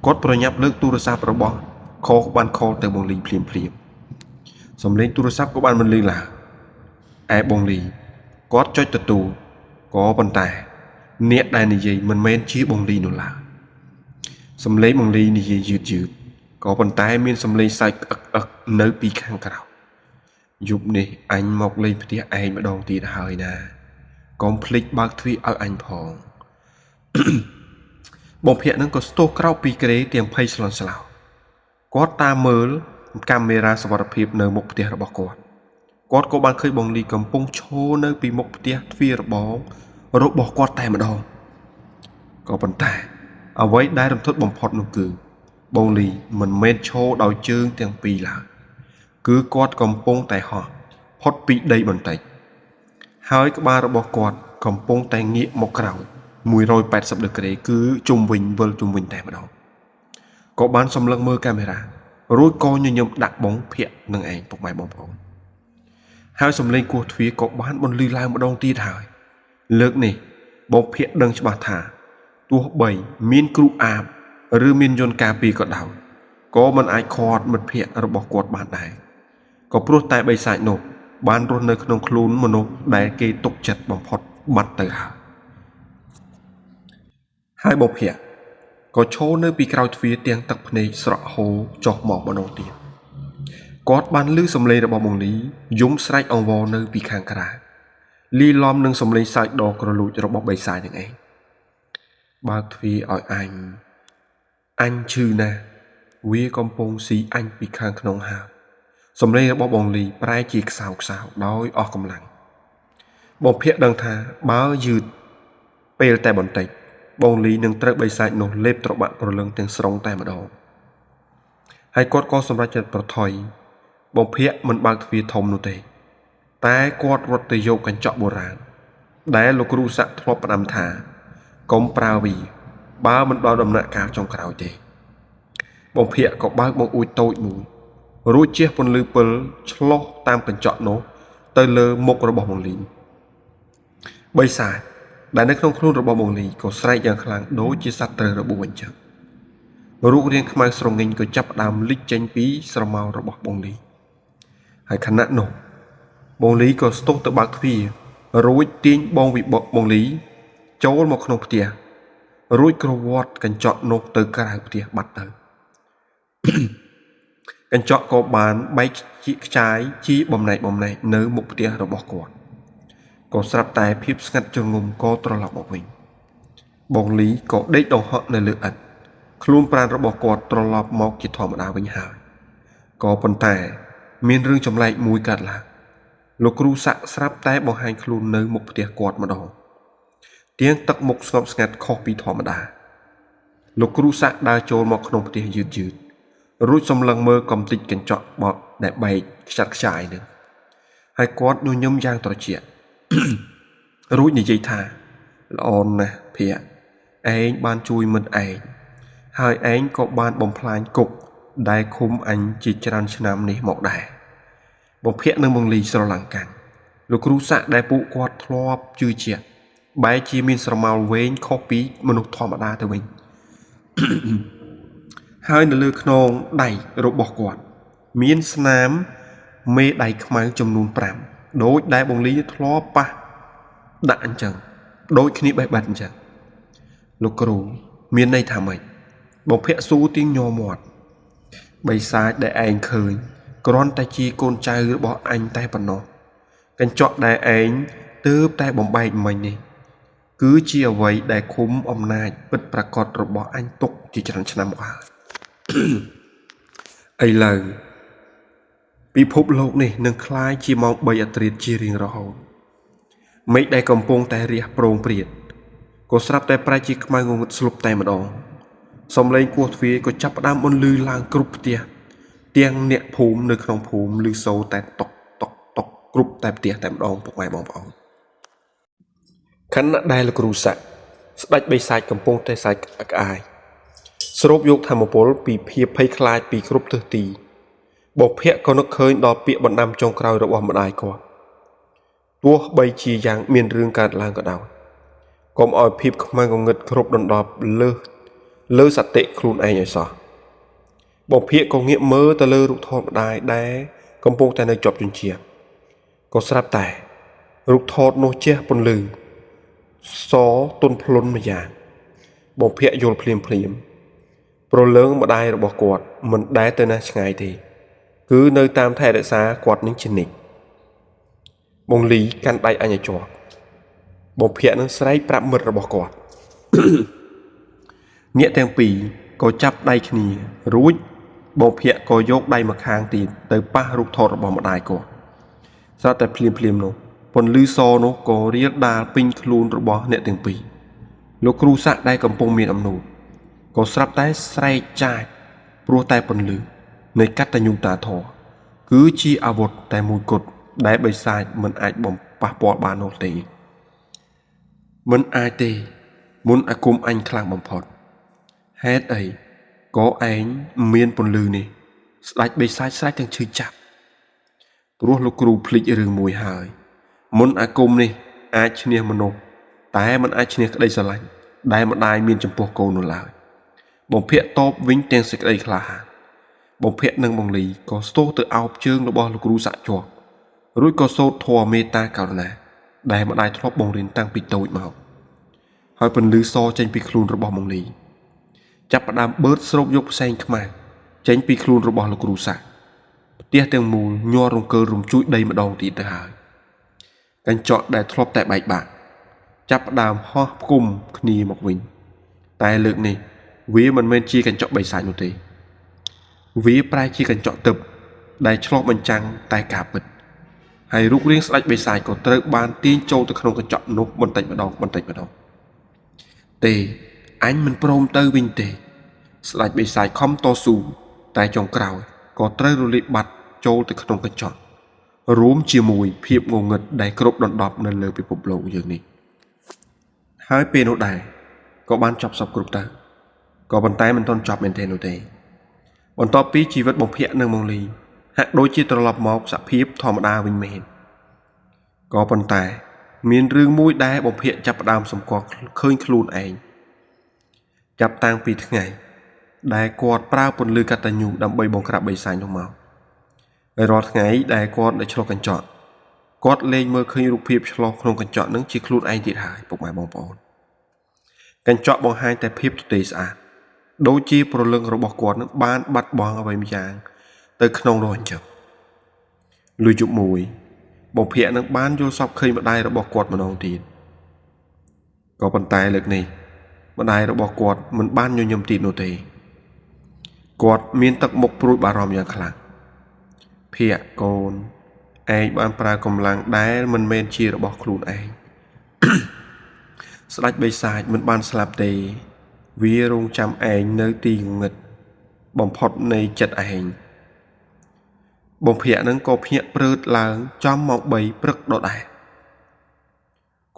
A: គាត់ប្រញាប់លើកទូរស័ព្ទរបស់ខបានខលទៅបងលីភ្លាមភ្លាមសំឡេងទូរស័ព្ទក៏បានបន្លឺឡើងឯបងលីគាត់ចុចទទួលក៏ប៉ុន្តែអ្នកដែលនិយាយមិនមែនជាបងលីនោះឡើយសំឡេងបងលីនិយាយយឺតយឺតក៏ប៉ុន្តែមានសំឡេងសើចក្អឹកអឹកនៅពីខាងក្រៅយប់នេះអញមកលេងផ្ទះឯងម្ដងទៀតហើយណាកុំភ្លេចបើកទ្វារឲ្យអញផងបងភ័ក្រនឹងក៏ស្ទោះក្រោកពីគ្រែទាំងភ័យស្លន់ស្លោគាត់តាមមើលកាមេរ៉ាសុវត្ថិភាពនៅមុខផ្ទះរបស់គាត់គាត់ក៏បានឃើញបងលីកំពុងឈរនៅពីមុខផ្ទះទ្វាររបងរបស់គាត់តែម្ដងក៏ប៉ុន្តែអ្វីដែលរន្ធត់បំផុតនោះគឺបងលីមិនមែនឈរដោយជើងទាំងពីរឡើយគឺគាត់កំពុងតែហោះផុតពីដីបន្តិចហើយក្បាលរបស់គាត់កំពុងតែងាកមកក្រោយ180ដឺក្រេគឺជុំវិញវិលជុំវិញតែម្ដងក៏បានសម្លឹងមើលកាមេរ៉ារួចក៏ញញឹមដាក់បងភ័ក្រនឹងឯងពុកម៉ែបងប្អូនហើយសំឡេងគោះទ្វារក៏បានបន្លឺឡើងម្ដងទៀតហើយលើកនេះបងភ័ក្រដឹងច្បាស់ថាទោះបីមានគ្រូអាបឬមានយន្តការពារក៏ដោយក៏មិនអាចខាត់មិត្តភ័ក្តិរបស់គាត់បានដែរក៏ព្រោះតែបិសាចនោះ បានរស់នៅក្នុងខ្លួនមនុស្សដែលគេទុកចិត្តបំផុតបាត់ទៅហើយហើយបុព្វៈក៏ឈរនៅពីក្រោយទ្វារទាំងទឹកភ្នែកស្រក់ហូរចុះមកម្ដងទៀតគាត់បានឮសំឡេងរបស់បងលីយំស្រែកអង្វរនៅពីខាងក្រៅលីឡំនឹងសំឡេងសើចដ៏ក្រលួចរបស់បិសាចនឹងឯងបើកទ្វារឲ្យអញអញឈឺណាស់វាកំពុងស៊ីអញពីខាងក្នុងហើយសំឡេងរបស់បងលីប្រែជាខ្សៅខ្សៅដោយអស់កម្លាំងបងភ័ក្រដឹងថាបើយឺតពេលតែបន្តិចបងលីនឹងត្រូវបិសាចនោះលេបត្របាក់ព្រលឹងទាំងស្រុងតែម្ដងហើយគាត់ក៏សម្រេចចិត្តប្រថុយបងភ័ក្រមិនបើកទ្វារធំនោះទេតែគាត់រត់ទៅយកកញ្ចក់បុរាណដែលលោកគ្រូស័ក្តិធ្លាប់ផ្ដាំថាកុំប្រើវាបើមិនដល់ដំណាក់កាលចុងក្រោយទេបងភ័ក្រក៏បើកបង្អួចតូចមួយរួចជះពន្លឺពិលឆ្លុះតាមកញ្ចក់នោះទៅលើមុខរបស់បងលីបិសាចដែលនៅក្នុងខ្លួនរបស់បងលីក៏ស្រែកយ៉ាងខ្លាំងដូចជាសត្វត្រូវរបួសអញ្ចឹងរូបរាងខ្មៅស្រងេញក៏ចាប់ផ្ដើមលិចចេញពីស្រមោលរបស់បងលីហើយខណៈនោះបងលីក៏ស្ទុះទៅបើកទ្វាររួចទាញបងវិបបងលីចូលមកក្នុងផ្ទះរួចក្រវត្តកញ្ចក់នោះទៅក្រៅផ្ទះបាត់ទៅ កញ្ចក់ក៏បានបែកជាខ្ចាយជាបំណែកបំណែកនៅមុខផ្ទះរបស់គាត់ក៏ស្រាប់តែភាពស្ងាត់ជ្រងំក៏ត្រឡប់មកវិញបងលីក៏ដេកដង្ហក់នៅលើឥដ្ឋខ្លួនប្រាណរបស់គាត់ត្រឡប់មកជាធម្មតាវិញហើយក៏ប៉ុន្តែមានរឿងចម្លែកមួយកើតឡើងលោកគ្រូស័ក្តិស្រាប់តែបង្ហាញខ្លួននៅមុខផ្ទះគាត់ម្ដងទាំងទឹកមុខស្ងប់ស្ងាត់ខុសពីធម្មតាលោកគ្រូស័ក្តិដើរចូលមកក្នុងផ្ទះយឺតយឺតរួចសម្លឹងមើលកំតិចកញ្ចក់បត់ដែលបែកខ្ចាត់ខ្ចាយនឹងហើយគាត់ញញឹមយ៉ាងត្រជាក់ រួចនិយាយថាល្អណាស់ភ័ក្រឯងបានជួយមិត្តឯងហើយឯងក៏បានបំផ្លាញគុកដែលឃុំអញជាច្រើនឆ្នាំនេះមកដែរបងភ័ក្រនិងបងលីស្រឡាំងកាន់លោកគ្រូស័ក្តិដែលពួកគាត់ធ្លាប់ជឿជាក់បែរជាមានស្រមោលវែងខុសពីមនុស្សធម្មតាទៅវិញ ហើយនៅលើខ្នងដៃរបស់គាត់មានស្នាមមេដៃខ្មៅចំនួន5ដូចដែលបងលីធ្លាប់ប៉ះដាក់អញ្ចឹងដូចគ្នាបេះបាត់អញ្ចឹងលោកគ្រូមានន័យថាម៉េចបងភ័ក្រសួរទៀងញ័រមាត់បិសាចដែលឯងឃើញគ្រាន់តែជាកូនចៅរបស់អញតែប៉ុណ្ណោះកញ្ចក់ដែលឯងទើបតែបំបែកមិញនេះគឺជាអ្វីដែលឃុំអំណាចពិតប្រាកដរបស់អញទុកជាច្រើនឆ្នាំមកហើយ ឥឡូវពិភពលោកនេះនឹងក្លាយជាម៉ោង3អាធ្រាត្រជារៀងរហូតមេឃដែលកំពុងតែរះប្រងព្រាតក៏ស្រាប់តែប្រែជាខ្មៅងងឹតស្លុបតែម្ដងសំឡេងគោះទ្វារក៏ចាប់ផ្ដើមបន្លឺឡើងគ្រប់ផ្ទះទាំងអ្នកភូមិនៅក្នុងភូមិឮសូរតែតុកតុកតុកគ្រប់តែផ្ទះតែម្ដងពុកម៉ែបងប្អូនខណៈដែលលោកគ្រូស័ក្តិស្ដេចបិសាចកំពុងតែសើចក្អាយស្រូបយកធម្មពលពីភាពភ័យខ្លាចពីគ្រប់ទិសទីបុព្វក៏នឹកឃើញដល់ពាក្យបណ្ដាំចុងក្រោយរបស់ម្ដាយគាត់ទោះបីជាយ៉ាងមានរឿងកើតឡើងក៏ដោយកុំឲ្យភាពខ្មៅងងឹតគ្រប់ដណ្ដប់លើសតិខ្លួនឯងឲ្យសោះបុព្វក៏ងាកមើលទៅលើរូបថតម្ដាយដែលកំពុងតែនៅជាប់ជញ្ជាំងក៏ស្រាប់តែរូបថតនោះជះពន្លឺសទន់ភ្លន់ម្យ៉ាងបុព្វយល់ភ្លាមភ្លាមព្រលឹងម្ដាយរបស់គាត់មិនដែលទៅណាឆ្ងាយទេគឺនៅតាមថែរក្សាគាត់នឹងជានិច្ចបងលីកាន់ដៃអញឲ្យជាប់បុព្វនឹងស្រែកប្រាប់មិត្តរបស់គាត់ អ្នកទាំងពីរក៏ចាប់ដៃគ្នារួចបងភ័ក្រក៏យកដៃម្ខាងទៀតទៅប៉ះរូបថតរបស់ម្ដាយគាត់ស្រាប់តែភ្លាមភ្លាមនោះពន្លឺសនោះក៏រាលដាលពេញខ្លួនរបស់អ្នកទាំងពីរលោកគ្រូស័ក្តិដែលកំពុងមានអំនួតក៏ស្រាប់តែស្រែកចាចព្រោះតែពន្លឺនៃកតញ្ញូតាធម៌គឺជាអាវុធតែមួយគត់ដែលបិសាចមិនអាចបំប៉ះពាល់បាននោះទេមិនអាចទេមុនអាគមអញខ្លាំងបំផុតហេតុអីក៏ឯងមានពន្លឺនេះស្ដេចបិសាចស្រែកទាំងឈឺចាប់ព្រោះលោកគ្រូភ្លេចរឿងមួយហើយមុនអាគមនេះអាចឈ្នះមនុស្សតែមិនអាចឈ្នះក្តីស្រឡាញ់ដែលម្ដាយមានចំពោះកូននោះឡើយបំភ័ក្រតបវិញទាំងសេចក្តីក្លាហានបំភ័ក្រនិងបងលីក៏ស្ទោះទៅអោបជើងរបស់លោកគ្រូស័ក្តិជាប់ រួចក៏សូត្រធម៌មេត្តាករុណាដែលម្ដាយធ្លាប់បង្រៀនតាំងពីតូចមកហើយពន្លឺសចេញពីខ្លួនរបស់ម៉ុងលីចាប់ផ្ដើមបឺតស្រូបយកផ្សែងខ្មៅចេញពីខ្លួនរបស់លោកគ្រូសាស្ត្រផ្ទះទាំងមូលញ័ររង្គើរំជួយដីម្ដងទៀតទៅហើយកញ្ចក់ដែលធ្លាប់តែបែកបាក់ចាប់ផ្ដើមហោះផ្គុំគ្នាមកវិញតែលើកនេះវាមិនមែនជាកញ្ចក់បិសាចនោះទេវាប្រែជាកញ្ចក់ទឹកដែលឆ្លុះបញ្ចាំងតែការពិតហើយរូបរាងស្ដេចបិសាចក៏ត្រូវបានទាញចូលទៅក្នុងកញ្ចក់នោះបន្តិចម្ដងបន្តិចម្ដងទេអញមិនព្រមទៅវិញទេស្ដេចបិសាចខំតស៊ូតែចុងក្រោយក៏ត្រូវរលាយបាត់ចូលទៅក្នុងកញ្ចក់រួមជាមួយភាពងងឹតដែលគ្រប់ដណ្ដប់នៅលើពិភពលោកយើងនេះហើយពេលនោះដែរក៏បានចប់សពគ្រប់ទៅក៏ប៉ុន្តែមិនទាន់ចប់មែនទេនោះទេបន្ទាប់ពីជីវិតបំភាក់នៅម៉ុងលីហាក់ដូចជាត្រឡប់មកសភាពធម្មតាវិញមែនក៏ប៉ុន្តែមានរឿងមួយដែលបំភាក់ចាប់ផ្ដើមសម្គាល់ឃើញខ្លួនឯងចាប់តាំងពីថ្ងៃដែលគាត់ប្រើពន្លឺកតញ្ញូដើម្បីបង្ក្រាបបិសាចនោះមកហើយរាល់ថ្ងៃដែលគាត់នៅឆ្លុះកញ្ចក់គាត់លែងមើលឃើញរូបភាពឆ្លុះក្នុងកញ្ចក់នឹងជាខ្លួនឯងទៀតហើយពុកម៉ែបងប្អូនកញ្ចក់បង្ហាញតែភាពទទេស្អាតដូចជាព្រលឹងរបស់គាត់នឹងបានបាត់បង់អ្វីម្យ៉ាងទៅក្នុងនោះអញ្ចឹងលុយជុំមួយបំភាក់នឹងបានយល់សពឃើញម្ដាយរបស់គាត់ម្ដងទៀតក៏ប៉ុន្តែលើកនេះម្ដាយរបស់គាត់មិនបានញញឹមទៀតនោះទេគាត់មានទឹកមុខព្រួយបារម្ភយ៉ាងខ្លាំងភ័ក្រកូនឯងបានប្រើកម្លាំងដែលមិនមែនជារបស់ខ្លួនឯង ស្ដេចបិសាចមិនបានស្លាប់ទេវារងចាំឯងនៅទីងងឹតបំផុតនៃចិត្តឯងបំភាក់នឹងក៏ភ្ញាក់ព្រឺតឡើងចំម៉ោង3ព្រឹកដដែល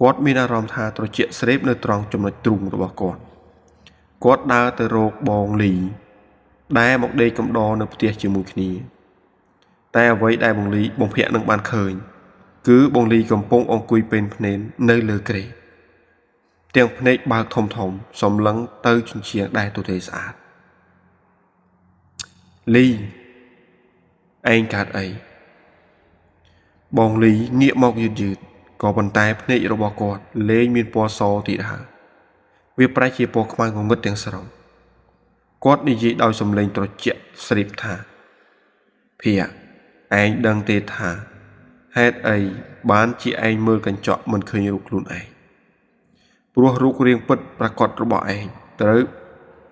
A: គាត់មានអារម្មណ៍ថាត្រជាក់ស្រេបនៅត្រង់ចំណុចទ្រូងរបស់គាត់គាត់ដើរទៅរកបងលីដែលមកដេកកំដរនៅផ្ទះជាមួយគ្នាតែអ្វីដែលបងលីបំភាក់នឹងបានឃើញគឺបងលីកំពុងអង្គុយពេនភ្នែននៅលើគ្រែទាំងភ្នែកបើកធំធំសម្លឹងទៅជញ្ជាំងដែលទទេស្អាតលីឯងកើតអីបងលីងាកមកយឺតយឺតក៏ប៉ុន្តែភ្នែករបស់គាត់លែងមានពណ៌សទៀតហើយវាប្រែជាពណ៌ខ្មៅងងឹតទាំងស្រុងគាត់និយាយដោយសំឡេងត្រជាក់ស្រាបថាភ័ក្រឯងដឹងទេថាហេតុអីបានជាឯងមើលកញ្ចក់មិនឃើញរូបខ្លួនឯងព្រោះរូបរាងពិតប្រាកដរបស់ឯងត្រូវ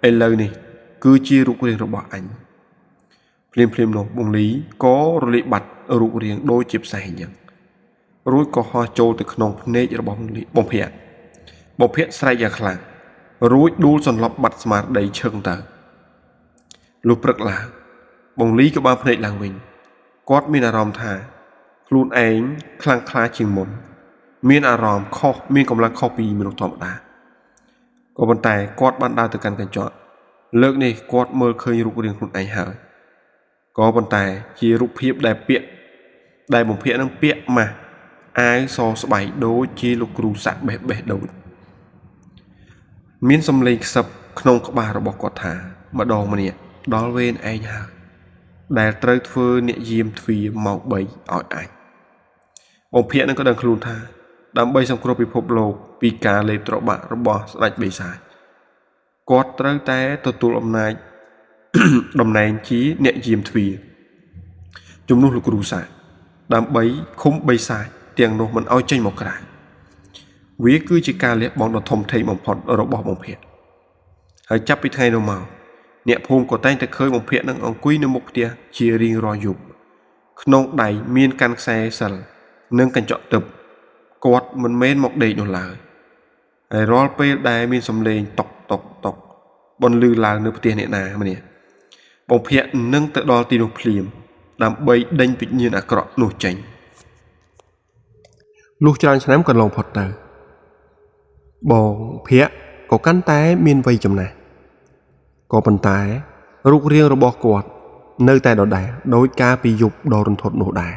A: ឥឡូវនេះគឺជារូបរាងរបស់អញភ្លាមភ្លាមនោះបងលីក៏រលាយបាត់រូបរាងដូចជាផ្សែងយ៉ាងរួចក៏ហោះចូលទៅក្នុងភ្នែករបស់បងលីបំភាក់បំភាក់ស្រែកយ៉ាងខ្លាំងរួចដួលសន្លប់បាត់ស្មារតីឈឹងទៅលុះព្រឹកឡើងបងលីក៏បានភ្នែកឡើងវិញគាត់មានអារម្មណ៍ថាខ្លួនឯងខ្លាំងក្លាជាងមុនមានអារម្មណ៍ខុសមានកម្លាំងខុសពីមនុស្សធម្មតាក៏ប៉ុន្តែគាត់បានដើរទៅកាន់កញ្ចក់លើកនេះគាត់មើលឃើញរូបរាងខ្លួនឯងហើយក៏ប៉ុន្តែជារូបភាពដែលពាក់ដែលបំភាក់នឹងពាក់ម៉ាស់អាវសស្បៃដូចជាលោកគ្រូសាក់បេះបេះដូចមានសំឡេងខ្សឹបក្នុងក្បាលរបស់គាត់ថាម្ដងម្នាក់ដល់វេនឯងហើយដែលត្រូវធ្វើអ្នកយាមទ្វារម៉ោង3ឲ្យអញបំភាក់នឹងក៏ដឹងខ្លួនថាដើម្បីសង្គ្រោះពិភពលោកពីការលេបត្របាក់របស់ស្ដេចបិសាចគាត់ត្រូវតែទទួលអំណាច តំណែងជាអ្នកយាមទ្វារជំនួសលោកគ្រូសាស្ត្រដើម្បីឃុំបិសាចទាំងនោះមិនឲ្យចេញមកក្រៅវាគឺជាការលះបង់ដ៏ធំធេងបំផុតរបស់បំភាក់ហើយចាប់ពីថ្ងៃនោះមកអ្នកភូមិក៏តែងតែឃើញបំភាក់នឹងអង្គុយនៅមុខផ្ទះជារៀងរាល់យប់ក្នុងដៃមានកាន់ខ្សែសិលនិងកញ្ចក់ទឹកគាត់មិនមែនមកដេកនោះឡើយហើយរាល់ពេលដែលមានសំឡេងតុកតុកតុកបន្លឺឡើងនៅផ្ទះអ្នកណាម្នាក់បំភាក់នឹងទៅដល់ទីនោះភ្លាមដើម្បីដេញវិញ្ញាណអាក្រក់នោះចេញលុះច្រើនឆ្នាំកន្លងផុតទៅបងភ័ក្រក៏កាន់តែមានវ័យចំណាស់ក៏ប៉ុន្តែរូបរាងរបស់គាត់នៅតែដដែលដោយការពីយប់ដ៏រន្ធត់នោះដែរ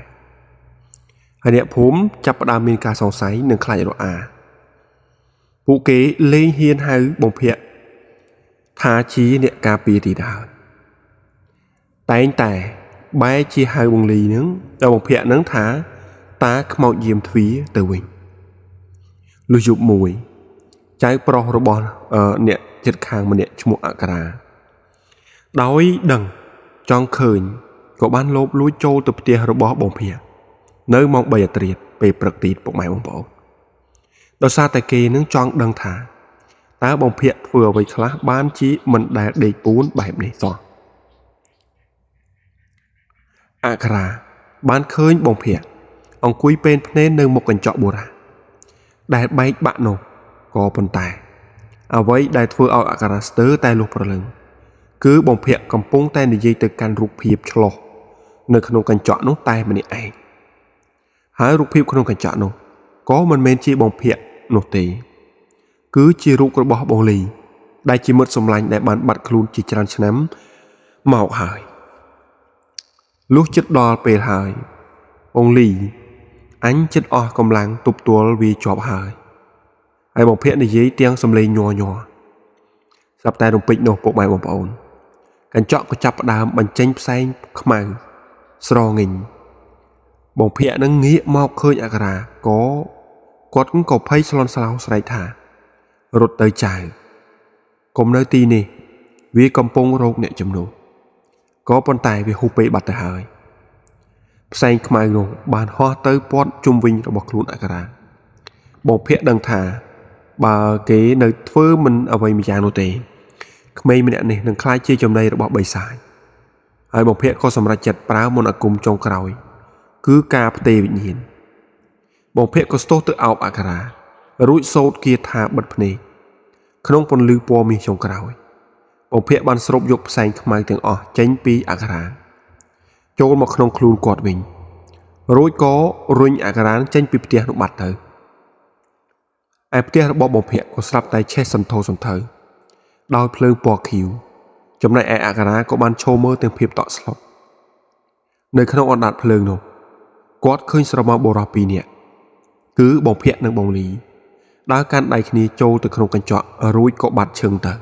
A: ហើយអ្នកភូមិចាប់ផ្ដើមមានការសង្ស័យនិងខ្លាចរអាពួកគេលែងហ៊ានហៅបំភាក់ថាជាអ្នកការពារទីដែរតែងតែបែរជាហៅបងលីនឹងដល់បំភាក់នឹងថា តាខ្មោចយាមទ្វារទៅវិញលុះយប់មួយចៅប្រុសរបស់អ្នកចិត្តខាងម្នាក់ឈ្មោះអក្សរាដោយដឹងចង់ឃើញក៏បានលបលួចចូលទៅផ្ទះរបស់បងភៀនៅម៉ោង3អាធ្រាត្រពេលព្រឹកទីពុកម៉ែបងប្អូនដោយសារតែគេនឹងចង់ដឹងថាតើបងភៀធ្វើអ្វីខ្លះបានជាមិនដែលដេកពូនបែបនេះសោះអក្សរាបានឃើញបងភៀអង្គុយពេនភ្នែននៅមុខកញ្ចក់បុរាណដែលបែកបាក់នោះក៏ប៉ុន្តែអ្វីដែលធ្វើឲ្យអក្សរាស្ទើរតែលុះព្រលឹងគឺបងភ័ក្រកំពុងតែនិយាយទៅកាន់រូបភាពឆ្លោះនៅក្នុងកញ្ចក់នោះតែម្នាក់ឯងហើយរូបភាពក្នុងកញ្ចក់នោះក៏មិនមែនជាបងភ័ក្រនោះទេគឺជារូបរបស់បងលីដែលជាមិត្តសម្លាញ់ដែលបានបាត់ខ្លួនជាច្រើនឆ្នាំមកហើយលុះជិតដល់ពេលហើយបងលីអញជិតអស់កម្លាំងទប់ទល់វាជាប់ហើយហើយបងភ័ក្រនិយាយទាំងសំឡេងញ័រញ័រស្រាប់តែរំពេចនោះពុកម៉ែបងប្អូនកញ្ចក់ក៏ចាប់ផ្ដើមបញ្ចេញផ្សែងខ្មៅស្រងិញបងភ័ក្រនឹងងាកមកឃើញអក្សរាក៏គាត់ក៏ភ័យស្លន់ស្លោស្រែកថារត់ទៅចៅកុំនៅទីនេះវាកំពុងរោគអ្នកជំនួសក៏ប៉ុន្តែវាហួសពេលបាត់ទៅហើយផ្សែងខ្មៅនោះបានហោះទៅព័ទ្ធជុំវិញរបស់ខ្លួនអក្សរាបងភ័ក្រដឹងថាបើគេនៅធ្វើមិនអ្វីម្យ៉ាងនោះទេក្មេងម្នាក់នេះនឹងក្លាយជាចំណីរបស់បិសាចហើយបងភ័ក្រក៏សម្រេចចិត្តប្រើមន្តអាគមចុងក្រោយគឺការផ្ទេរវិញ្ញាណបងភ័ក្រក៏ស្ទោះទៅអោបអក្សរារួចសូត្រគាថាបិទភ្នែកក្នុងពន្លឺពណ៌មាសចុងក្រោយបងភ័ក្របានស្រូបយកផ្សែងខ្មៅទាំងអស់ចេញពីអក្សរាចូលមកក្នុងខ្លួនគាត់វិញរួចក៏រុញអក្សរាចេញពីផ្ទះនោះបាត់ទៅឯផ្ទះរបស់បងភ័ក្រក៏ស្រាប់តែឆេះសន្ធោសន្ធៅដោយភ្លើងពណ៌ខៀវចំណែកឯអក្សរាក៏បានឈរមើលទាំងភាពតក់ស្លុតនៅក្នុងអណ្ដាតភ្លើងនោះគាត់ឃើញស្រមោលបុរសពីរនាក់គឺបងភ័ក្រនិងបងលីដើរកាន់ដៃគ្នាចូលទៅក្នុងកញ្ចក់រួចក៏បាត់ឈឹងទៅ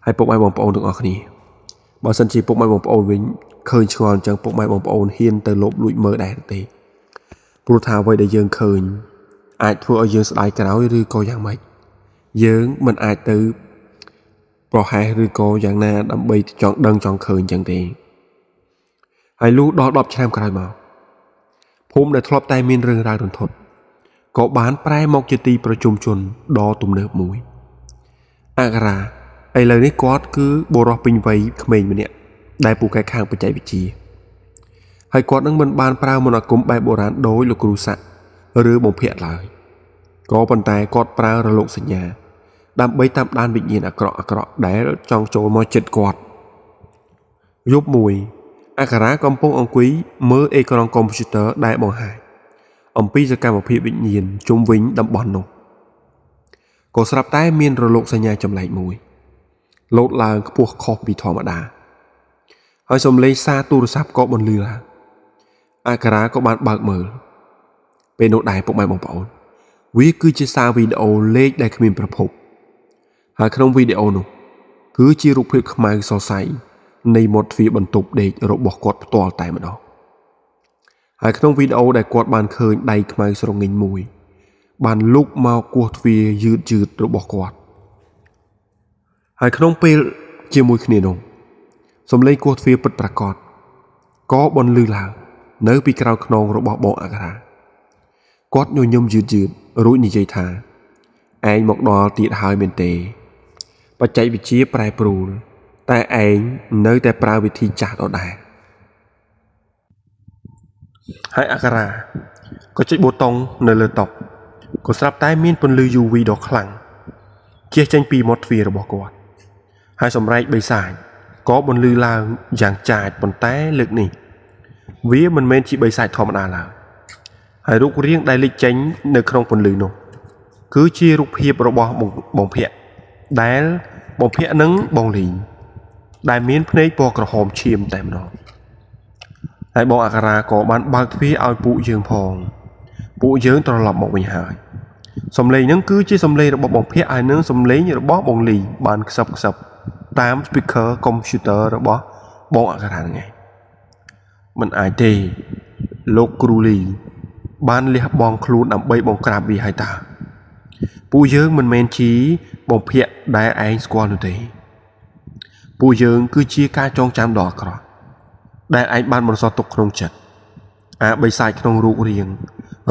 A: ហើយពុកម៉ែបងប្អូនទាំងអស់គ្នាបើសិនជាពុកម៉ែបងប្អូនវិញឃើញឆ្ងល់អញ្ចឹងពុកម៉ែបងប្អូនហ៊ានទៅលបលួចមើលដែរទេព្រោះថាអ្វីដែលយើងឃើញអាចធ្វើឲ្យយើងស្ដាយក្រោយឬក៏យ៉ាងម៉េចយើងមិនអាចទៅប្រហែសឬក៏យ៉ាងណាដើម្បីចង់ដឹងចង់ឃើញអញ្ចឹងទេហើយលុះដល់10ឆ្នាំក្រោយមកភូមិដែលធ្លាប់តែមានរឿងរ៉ាវរន្ធត់ក៏បានប្រែមកជាទីប្រជុំជនដ៏ទំនើបមួយអក្សរាឥឡូវនេះគាត់គឺបុរសពេញវ័យក្មេងម្នាក់ដែលពូកែខាងបច្ចេកវិទ្យាហើយគាត់នឹងមិនបានប្រើមន្តអាគមបែបបុរាណដោយលោកគ្រូស័ក្តិឬបំភាក់ឡើយក៏ប៉ុន្តែគាត់ប្រើរលកសញ្ញាដើម្បីតាមដានវិញ្ញាណអាក្រក់ៗដែលចង់ចូលមកចិត្តគាត់យប់មួយអក្សរាកំពុងអង្គុយមើលអេក្រង់កុំព្យូទ័រដែលបង្ហាញអំពីសកម្មភាពវិញ្ញាណជុំវិញតំបន់នោះក៏ស្រាប់តែមានរលកសញ្ញាចម្លែកមួយលោតឡើងខ្ពស់ខុសពីធម្មតាហើយសំឡេងសារទូរស័ព្ទក៏បន្លឺឡើងអក្សរាក៏បានបើកមើលពេលនោះដែរពុកម៉ែបងប្អូនវាគឺជាសារវីដេអូលេខដែលគ្មានប្រភពហើយក្នុងវីដេអូនោះគឺជារូបភាពខ្មៅសរសៃនៃមាត់ទ្វារបន្ទប់ដេករបស់គាត់ផ្ទាល់តែម្ដងហើយក្នុងវីដេអូដែលគាត់បានឃើញដៃខ្មៅស្រងេញមួយបានលូកមកគោះទ្វារយឺតៗរបស់គាត់ហើយក្នុងពេលជាមួយគ្នានោះសំឡេងគោះទ្វារពិតប្រាកដក៏បន្លឺឡើងនៅពីក្រៅខ្នងរបស់បងអក្សរាគាត់ញញឹមយឺតៗរួចនិយាយថាឯងមកដល់ទៀតហើយមែនទេបច្ចេកវិទ្យាប្រែប្រួលតែឯងនៅតែប្រើវិធីចាស់ដដែលហើយអក្សរាក៏ចុចប៊ូតុងនៅលើតុក៏ស្រាប់តែមានពន្លឺ UV ដ៏ខ្លាំងជះចេញពីមាត់ទ្វាររបស់គាត់ហើយសម្រែកបិសាចក៏បន្លឺឡើងយ៉ាងចាចប៉ុន្តែលើកនេះវាមិនមែនជាបិសាចធម្មតាឡើយហើយរូបរាងដែលលេចចេញនៅក្នុងពន្លឺនោះគឺជារូបភាពរបស់បងភ័ក្រដែលបងភ័ក្រនិងបងលីដែលមានភ្នែកពណ៌ក្រហមឈាមតែម្ដងហើយបងអក្សរាក៏បានបើកទ្វារឲ្យពួកយើងផងពួកយើងត្រឡប់មកវិញហើយសំឡេងហ្នឹងគឺជាសំឡេងរបស់បងភ័ក្រហើយនឹងសំឡេងរបស់បងលីបានខ្សឹបខ្សឹបតាម speaker computer របស់បងអក្សរាហ្នឹងឯងមិនអាចទេលោកគ្រូលី បានលះបង់ខ្លួនដើម្បីបង្ក្រាបវាហើយតើពួកយើងមិនមែនជាបំភាក់ដែលឯងស្គាល់នោះទេពួកយើងគឺជាការចងចាំដ៏អាក្រក់ដែលឯងបានបន្សល់ទុកក្នុងចិត្តអាបិសាចក្នុងរូបរាង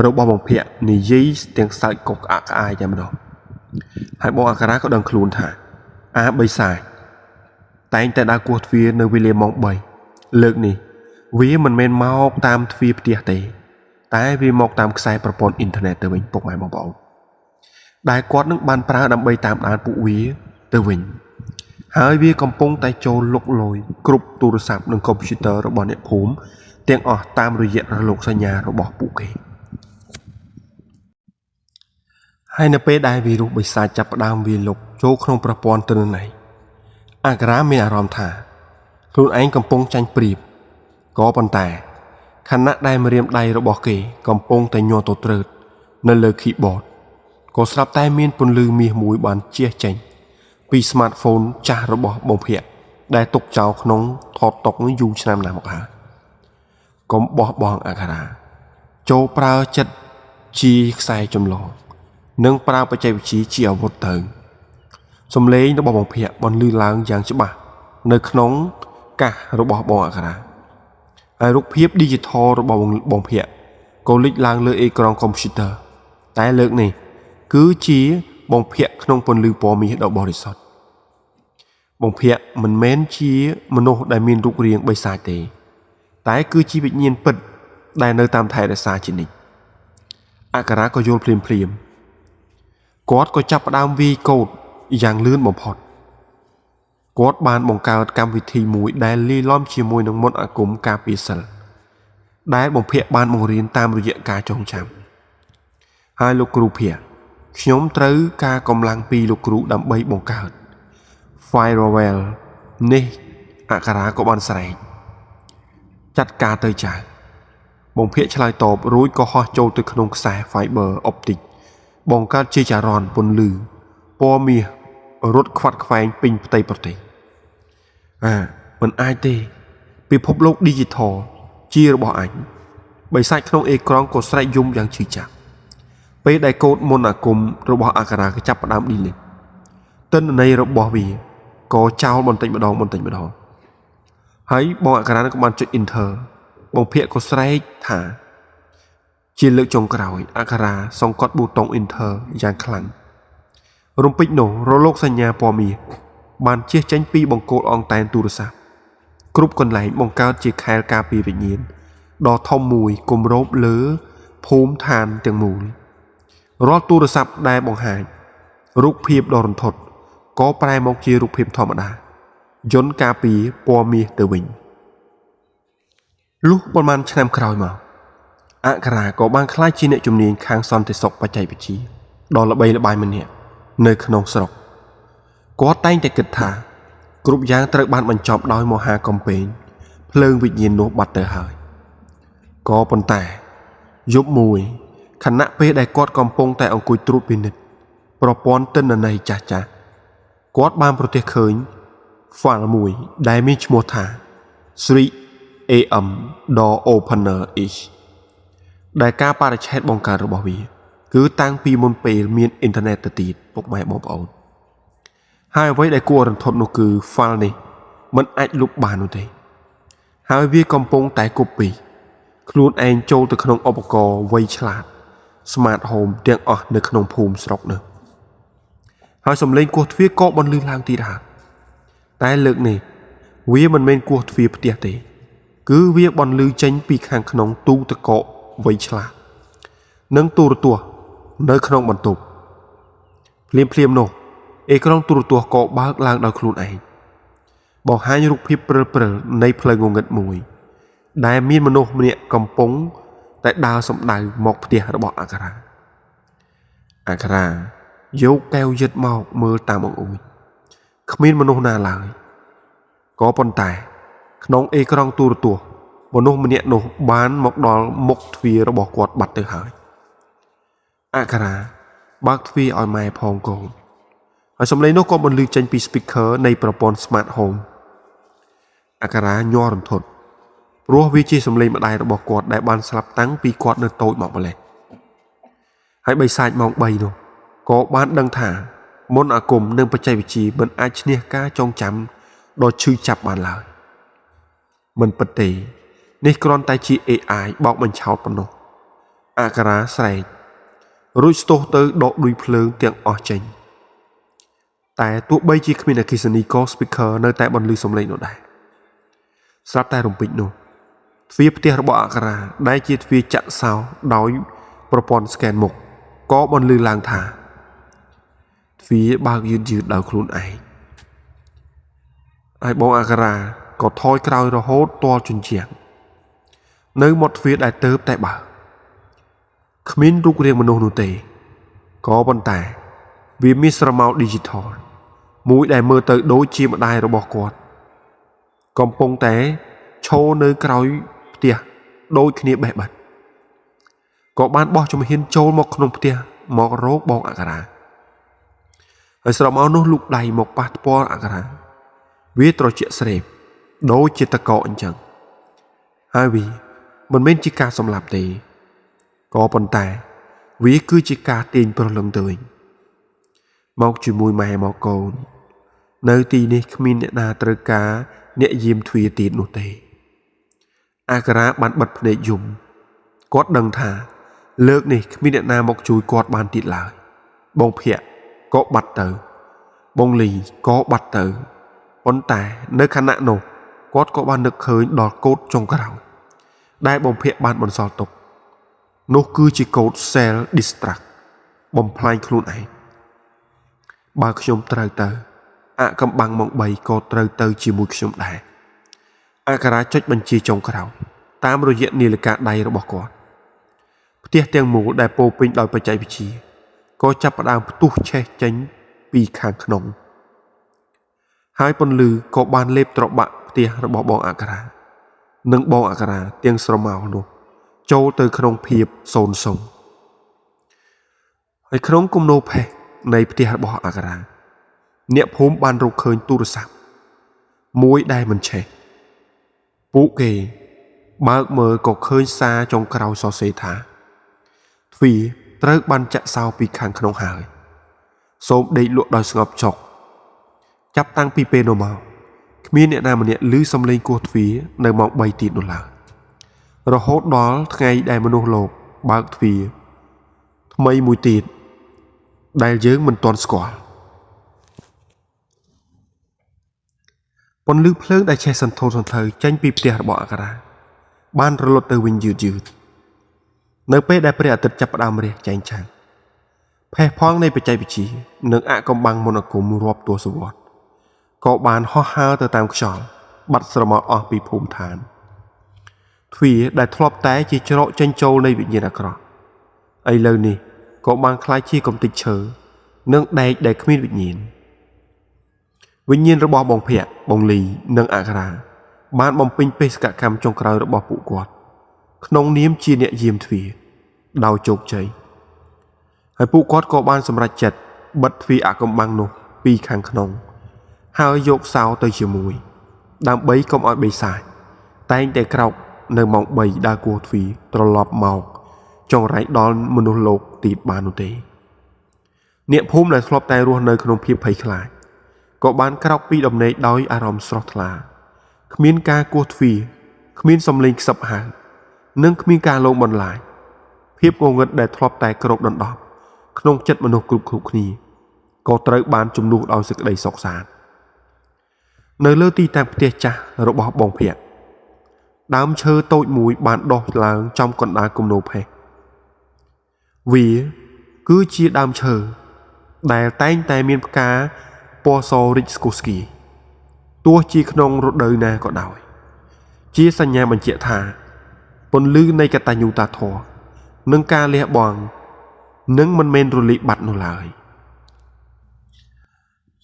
A: របស់បំភាក់និយាយទាំងសើចកុកក្អាកក្អាយតែម្ដងហើយបងអាការ៉ាក៏ដឹងខ្លួនថាអាបិសាចតែងតែដើរគោះទ្វារនៅវេលាម៉ោង3លើកនេះវាមិនមែនមកតាមទ្វារផ្ទះទេតែវាមកតាមខ្សែប្រព័ន្ធអ៊ីនធឺណិតទៅវិញពុកម៉ែបងប្អូនដែលគាត់នឹងបានប្រើដើម្បីតាមដានពួកវាទៅវិញហើយវាកំពុងតែចូលលុកលុយគ្រប់ទូរស័ព្ទនិងកុំព្យូទ័ររបស់អ្នកភូមិទាំងអស់តាមរយៈរលកសញ្ញារបស់ពួកគេហើយនៅពេលដែលវីរុសបិសាចចាប់ផ្ដើមវាលុកចូលក្នុងប្រព័ន្ធទិន្នន័យអាការ៉ាមានអារម្មណ៍ថាខ្លួនឯងកំពុងចាញ់ព្រៀបក៏ប៉ុន្តែខណៈដែលម្រាមដៃរបស់គេកំពុងតែញ័រទទ្រើតនៅលើ keyboard ក៏ស្រាប់តែមានពន្លឺមាសមួយបានជះចេញពី smartphone ចាស់របស់បងភ័ក្រដែលទុកចោលក្នុងថតតុកនោះយូរឆ្នាំណាស់មកហើយកុំបោះបង់អាការ៉ាចូលប្រើចិត្តជាខ្សែចម្លងនិងប្រើបច្ចេកវិទ្យាជាអាវុធទៅសំឡេងរបស់បងភ័ក្របន្លឺឡើងយ៉ាងច្បាស់នៅក្នុងកាសរបស់បងអាការ៉ាហើយរូបភាព digital របស់បងភ័ក្រក៏លេចឡើងលើអេក្រង់កុំព្យូទ័រតែលើកនេះគឺជាបងភ័ក្រក្នុងពន្លឺពណ៌មាសដ៏បរិសុទ្ធបងភ័ក្រមិនមែនជាមនុស្សដែលមានរូបរាងបិសាចទេតែគឺជាវិញ្ញាណពិតដែលនៅតាមថែរក្សាជានិច្ចអាការ៉ាក៏យល់ភ្លាមភ្លាមគាត់ក៏ចាប់ផ្ដើមវាយកូដយ៉ាងលឿនបំផុតគាត់បានបង្កើតកម្មវិធីមួយដែលលាយឡំជាមួយនឹងមន្តអាគមការពារសិលដែលបំភាក់បានបង្រៀនតាមរយៈការចងចាំហើយលោកគ្រូភ័ក្រខ្ញុំត្រូវការកម្លាំងពីលោកគ្រូដើម្បីបង្កើត Firewall នេះអាការ៉ាក៏បានស្រែកចាត់ការទៅចាបងភ័ក្រឆ្លើយតបរួចក៏ហោះចូលទៅក្នុងខ្សែ Fiber Optic បង្កើតជាចរន្តពន្លឺពណ៌មាសរត់ខ្វាត់ខ្វែងពេញផ្ទៃប្រទេសមិនអាចទេពិភពលោក Digital ជារបស់អញបិសាចក្នុងអេក្រង់ក៏ស្រែកយំយ៉ាងឈឺចាប់ពេលដែលកូដមន្តអាគមរបស់អាការ៉ាក៏ចាប់ផ្ដើម delete ទិន្នន័យរបស់វាក៏ចោលបន្តិចម្ដងបន្តិចម្ដងហើយបងអាការ៉ាក៏បានចុច Enter បងភ័ក្រក៏ស្រែកថាជាលើកចុងក្រោយអាការ៉ាសង្កត់ប៊ូតុង Enter យ៉ាងខ្លាំងរំពេចនោះរលកសញ្ញាពណ៌មាសបានជះចេញពីបង្គោលអង់តែនទូរស័ព្ទគ្រប់កន្លែងបង្កើតជាខែលការពារវិញ្ញាណដ៏ធំមួយគម្របលើភូមិឋានទាំងមូលរាល់ទូរស័ព្ទដែលបង្ហាញរូបភាពដ៏រន្ធត់ក៏ប្រែមកជារូបភាពធម្មតាយន្តការពារពណ៌មាសទៅវិញលុះប្រហែលឆ្នាំក្រោយមកអាការ៉ាក៏បានក្លាយជាអ្នកជំនាញខាងសន្តិសុខបច្ចេកវិទ្យាដ៏ល្បីល្បាញម្នាក់នៅក្នុងស្រុកគាត់តែងតែគិតថាគ្រប់យ៉ាងត្រូវបានបញ្ចប់ដោយមហាកំពែងភ្លើងវិញ្ញាណនោះបាត់ទៅហើយក៏ប៉ុន្តែយប់មួយខណៈពេលដែលគាត់កំពុងតែអង្គុយត្រួតពិនិត្យប្រព័ន្ធទិន្នន័យចាស់ៗគាត់បានប្រទះឃើញ file មួយដែលមានឈ្មោះថា 3am door opener is ដែលការបរិច្ឆេទបង្កើតរបស់វាគឺតាំងពីមុនពេលមានអ៊ីនធឺណិតទៅទៀតពុកម៉ែបងប្អូនហើយអ្វីដែលគួររន្ធត់នោះគឺ file នេះមិនអាចលុបបាននោះទេហើយវាកំពុងតែ copy ខ្លួនឯងចូលទៅក្នុងឧបករណ៍វៃឆ្លាត Smart Home ទាំងអស់នៅក្នុងភូមិស្រុកនោះហើយសំឡេងគោះទ្វារក៏បន្លឺឡើងទៀតហើយតែលើកនេះវាមិនមែនគោះទ្វារផ្ទះទេគឺវាបន្លឺចេញពីខាងក្នុងទូទឹកកកវៃឆ្លាតនិងទូរទស្សន៍នៅក្នុងបន្ទប់ភ្លាមភ្លាមនោះអេក្រង់ទូរទស្សន៍ក៏បើកឡើងដោយខ្លួនឯងបង្ហាញរូបភាពព្រិលៗនៃផ្លូវងងឹតមួយដែលមានមនុស្សម្នាក់កំពុងតែដើរសម្ដៅមកផ្ទះរបស់អាការ៉ាអាការ៉ាយកកែវយឹតមកមើលតាមអង្អួចគ្មានមនុស្សណាឡើយក៏ប៉ុន្តែក្នុងអេក្រង់ទូរទស្សន៍មនុស្សម្នាក់នោះបានមកដល់មុខទ្វាររបស់គាត់បាត់ទៅហើយអាការ៉ាបើកទ្វារឲ្យម៉ែផងកូនហើយសំឡេងនោះក៏បន្លឺចេញពី speaker នៃប្រព័ន្ធ Smart Home អាការ៉ាញ័ររន្ធត់ ព្រោះវាជាសំឡេងម្ដាយរបស់គាត់ដែលបានស្លាប់តាំងពីគាត់នៅតូចមកម្ល៉េះហើយបិសាចម៉ោង3នោះក៏បានដឹងថាមន្តអាគមនិងបច្ចេកវិទ្យាមិនអាចឈ្នះការចងចាំដ៏ឈឺចាប់បានឡើយមិនពិតទេនេះគ្រាន់តែជា AI បោកបញ្ឆោតប៉ុណ្ណោះអក្សរាស្រែករួចស្ទុះទៅដកឌុយភ្លើងទាំងអស់ចេញតែទោះបីជាគ្មានអគ្គិសនីក៏ speaker នៅតែបន្លឺសំឡេងនោះដែរស្រាប់តែរំពេចនោះទ្វារផ្ទះរបស់អក្សរាដែលជាទ្វារចាក់សោដោយប្រព័ន្ធ scan មុខក៏បន្លឺឡើងថាទ្វារបើកយឺតយឺតដោយខ្លួនឯងហើយបងអក្សរាក៏ថយក្រោយរហូតទាល់ជញ្ជាំងនៅមាត់ទ្វារដែលទៅតែបើកគ្មានរូបរាងមនុស្សនោះទេក៏ប៉ុន្តែវាមានស្រមោល digital មួយដែលមើលទៅដូចជាម្ដាយរបស់គាត់កំពុងតែឈរនៅក្រោយផ្ទះដូចគ្នាបេះបិទក៏បានបោះជំហានចូលមកក្នុងផ្ទះមករកបងអក្សរាហើយស្រមោលនោះលូកដៃមកប៉ះពាល់អក្សរាវាត្រជាក់ស្រេបដូចជាតកអញ្ចឹងហើយវាមិនមែនជាការសម្លាប់ទេក៏ប៉ុន្តែវាគឺជាការទាញព្រលឹងទៅវិញមកជាមួយម៉ែមកកូននៅទីនេះគ្មានអ្នកណាត្រូវការអ្នកយាមទ្វារទៀតនោះទេអក្សរាបានបិទភ្នែកយំគាត់ដឹងថាលើកនេះគ្មានអ្នកណាមកជួយគាត់បានទៀតឡើយបងភ័ក្រក៏បាត់ទៅបងលីក៏បាត់ទៅប៉ុន្តែនៅខណៈនោះគាត់ក៏បាននឹកឃើញដល់កូដចុងក្រោយដែលបងភ័ក្របានបន្សល់ទុកនោះគឺជាកូដ Cell Distract បំផ្លាញខ្លួនឯងបើខ្ញុំត្រូវទៅអកំបាំងម៉ោង3ក៏ត្រូវទៅជាមួយខ្ញុំដែរអក្សរាចុចបញ្ជាចុងក្រោយតាមរយៈនាឡិកាដៃរបស់គាត់ផ្ទះទាំងមូលដែលពោពេញដោយបច្ចេកវិទ្យាក៏ចាប់ផ្ដើមផ្ទុះឆេះចេញពីខាងក្នុងហើយពន្លឺក៏បានលេបត្របាក់ផ្ទះរបស់បងអក្សរានិងបងអក្សរាទាំងស្រមោលនោះចូលទៅក្នុងភាពសូន្យសុងហើយក្នុងគំនរផេះនៃផ្ទះរបស់អក្សរាអ្នកភូមិបានរកឃើញទូរស័ព្ទមួយដែលមិនឆេះពួកគេបើកមើលក៏ឃើញសារចុងក្រោយសរសេរថាទ្វារត្រូវបានចាក់សោពីខាងក្នុងហើយសូមដេកលក់ដោយស្ងប់ចុកចាប់តាំងពីពេលនោះមកគ្មានអ្នកណាម្នាក់ឮសំឡេងគោះទ្វារនៅម៉ោង3ទៀតនោះឡើយរហូតដល់ថ្ងៃដែលមនុស្សលោកបើកទ្វារថ្មីមួយទៀតដែលយើងមិនទាន់ស្គាល់ពន្លឺភ្លើងដែលឆេះសន្ធោសន្ធៅចេញពីផ្ទះរបស់អក្សរាបានរលត់ទៅវិញយឺតយឺតនៅពេលដែលព្រះអាទិត្យចាប់ផ្ដើមរះចែងចាំងផេះផងនៃបច្ចេកវិទ្យានិងអកំបាំងមន្តអាគមរាប់ទសវត្សរ៍ក៏បានហោះហើរទៅតាមខ្យល់បាត់ស្រមោលអស់ពីភូមិឋានទ្វារដែលធ្លាប់តែជាច្រកចេញចូលនៃវិញ្ញាណអាក្រក់ឥឡូវនេះក៏បានក្លាយជាកំទេចឈើនិងដែកដែលគ្មានវិញ្ញាណវិញ្ញាណរបស់បងភ័ក្របងលីនិងអក្សរាបានបំពេញបេសកកម្មចុងក្រោយរបស់ពួកគាត់ក្នុងនាមជាអ្នកយាមទ្វារដោយជោគជ័យហើយពួកគាត់ក៏បានសម្រេចចិត្តបិទទ្វារអកំបាំងនោះពីខាងក្នុងហើយយកសោទៅជាមួយដើម្បីកុំឲ្យបិសាចតែងតែក្រោកនៅម៉ោង3ដើរគោះទ្វារត្រឡប់មកចង់រែកដល់មនុស្សលោកទៀតបាននោះទេអ្នកភូមិដែលធ្លាប់តែរស់នៅក្នុងភាពភ័យខ្លាចក៏បានក្រោកពីដំណេកដោយអារម្មណ៍ស្រស់ថ្លាគ្មានការគោះទ្វារគ្មានសំឡេងខ្សឹបហៅនិងគ្មានការលងបន្លាចភាពងងឹតដែលធ្លាប់តែគ្របដណ្ដប់ក្នុងចិត្តមនុស្សគ្រប់គ្នាក៏ត្រូវបានជំនួសដោយសេចក្តីសុខសាន្តនៅលើទីតាំងផ្ទះចាស់របស់បងភ័ក្រដើមឈើតូចមួយបានដុះឡើងចំកណ្ដាលគំនរផេះវាគឺជាដើមឈើដែលតែងតែមានផ្កាពណ៌សរិចស្គូស្គីទោះជាក្នុងរដូវណាក៏ដោយជាសញ្ញាបញ្ជាក់ថាពន្លឺនៃកតញ្ញូតាធម៌និងការលះបង់នឹងមិនមែនរលាយបាត់នោះឡើយ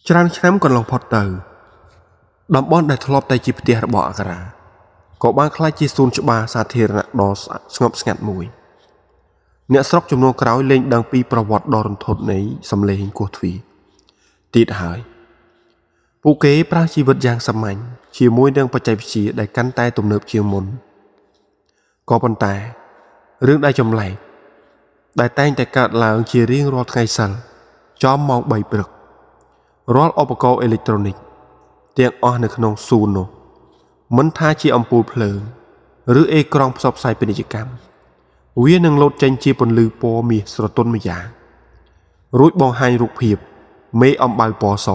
A: ច្រើនឆ្នាំកន្លងផុតទៅតំបន់ដែលធ្លាប់តែជាផ្ទះរបស់អក្សរាក៏បានក្លាយជាសួនច្បារសាធារណៈដ៏ស្ងប់ស្ងាត់មួយអ្នកស្រុកចំនួនក្រោយលែងដឹងពីប្រវត្តិដ៏រន្ធត់នៃសំឡេងគោះទ្វារទៀតហើយពួកគេប្រើជីវិតយ៉ាងសាមញ្ញជាមួយនឹងបច្ចេកវិទ្យាដែលកាន់តែទំនើបជាងមុន ក៏ប៉ុន្តែរឿងដែលចម្លែកដែលតែងតែកើតឡើងជារៀងរាល់ថ្ងៃសិលចំម៉ោង3ព្រឹករាល់ឧបករណ៍អេឡិចត្រូនិកទាំងអស់នៅក្នុងសួននោះមិនថាជាអំពូលភ្លើងឬអេក្រង់ផ្សព្វផ្សាយពាណិជ្ជកម្មវានឹងលោតចេញជាពន្លឺពណ៌មាសស្រទន់ម្យ៉ាងរួចបង្ហាញរូបភាពមេអំបៅពណ៌ស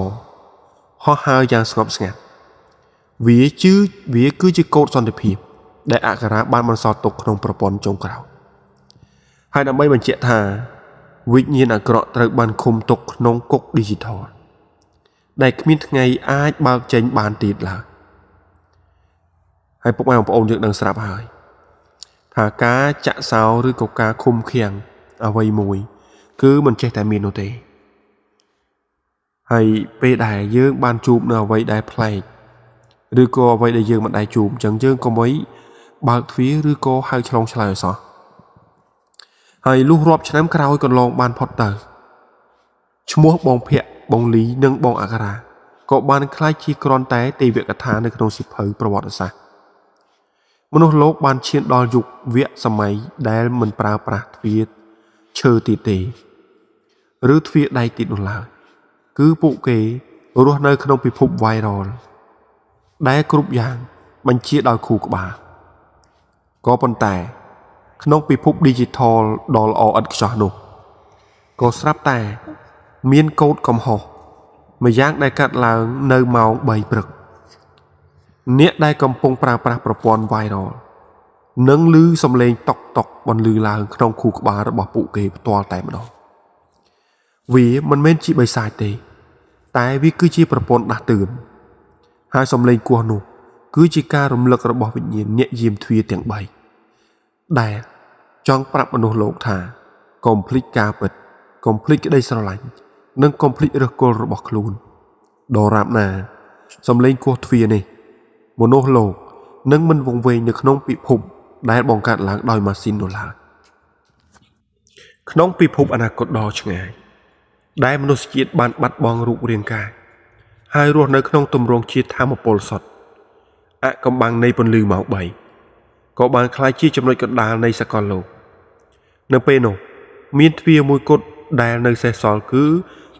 A: ហោះហើរយ៉ាងស្ងប់ស្ងាត់វាគឺជាកូដសន្តិភាពដែលអក្ខរាបានបន្សល់ទុកក្នុងប្រព័ន្ធចុងក្រោយហើយដើម្បីបញ្ជាក់ថាវិញ្ញាណអាក្រក់ត្រូវបានឃុំទុកក្នុងគុកឌីជីថលដែលគ្មានថ្ងៃអាចបើកចេញបានទៀតឡើយហើយពុកម៉ែបងប្អូនយើងដឹងស្រាប់ហើយថាការចាក់សោឬក៏ការឃុំឃាំងអ្វីមួយគឺមិនចេះតែមាននោះទេហើយពេលដែលយើងបានជួបនៅអ្វីដែលប្លែកឬក៏អ្វីដែលយើងមិនដែលជួបអញ្ចឹងយើងកុំឲ្យបើកទ្វារឬក៏ហៅឆ្លងឆ្លើយឲ្យសោះហើយលុះរាប់ឆ្នាំក្រោយកន្លងបានផុតទៅឈ្មោះបងភ័ក្របងលីនិងបងអក្សរាក៏បានក្លាយជាគ្រាន់តែទេវកថានៅក្នុងសៀវភៅប្រវត្តិសាស្ត្រមនុស្សលោកបានឈានដល់យុគវគ្គសម័យដែលមិនប្រើប្រាស់ទ្វារឈើទៀតទេឬទ្វារដែកទៀតនោះឡើយគឺពួកគេរស់នៅក្នុងពិភព viral ដែលគ្រប់យ៉ាងបញ្ជាដោយខួរក្បាលក៏ប៉ុន្តែក្នុងពិភព digital ដ៏ល្អឥតខ្ចោះនោះក៏ស្រាប់តែមានកូដកំហុសម្យ៉ាងដែលកាត់ឡើងនៅម៉ោង3ព្រឹកអ្នកដែលកំពុងប្រើប្រាស់ប្រព័ន្ធ viral នឹងឮសំឡេងតុកតុកបន្លឺឡើងក្នុងខួរក្បាលរបស់ពួកគេផ្ទាល់តែម្ដងវាមិនមែនជាបិសាចទេតែវាគឺជាប្រព័ន្ធដាស់តឿនហើយសំឡេងគោះនោះគឺជាការរំលឹករបស់វិញ្ញាណអ្នកយាមទ្វារទាំង3ដែលចង់ប្រាប់មនុស្សលោកថាកុំភ្លេចការពិតកុំភ្លេចក្តីស្រឡាញ់និងកុំភ្លេចឫសគល់របស់ខ្លួនដរាបណាសំឡេងគោះទ្វារនេះមនុស្សលោកនឹងមិនវង្វេងនៅក្នុងពិភពដែលបង្កើតឡើងដោយម៉ាស៊ីននោះឡើយក្នុងពិភពអនាគតដ៏ឆ្ងាយដែលមនុស្សជាតិបានបាត់បង់រូបរាងកាយហើយរស់នៅក្នុងទម្រង់ជាធម្មពលសុទ្ធអកំបាំងនៃពន្លឺម៉ោង3ក៏បានក្លាយជាចំណុចកណ្ដាលនៃសកលលោកនៅពេលនោះមានទ្វារមួយគត់ដែលនៅសេសសល់គឺ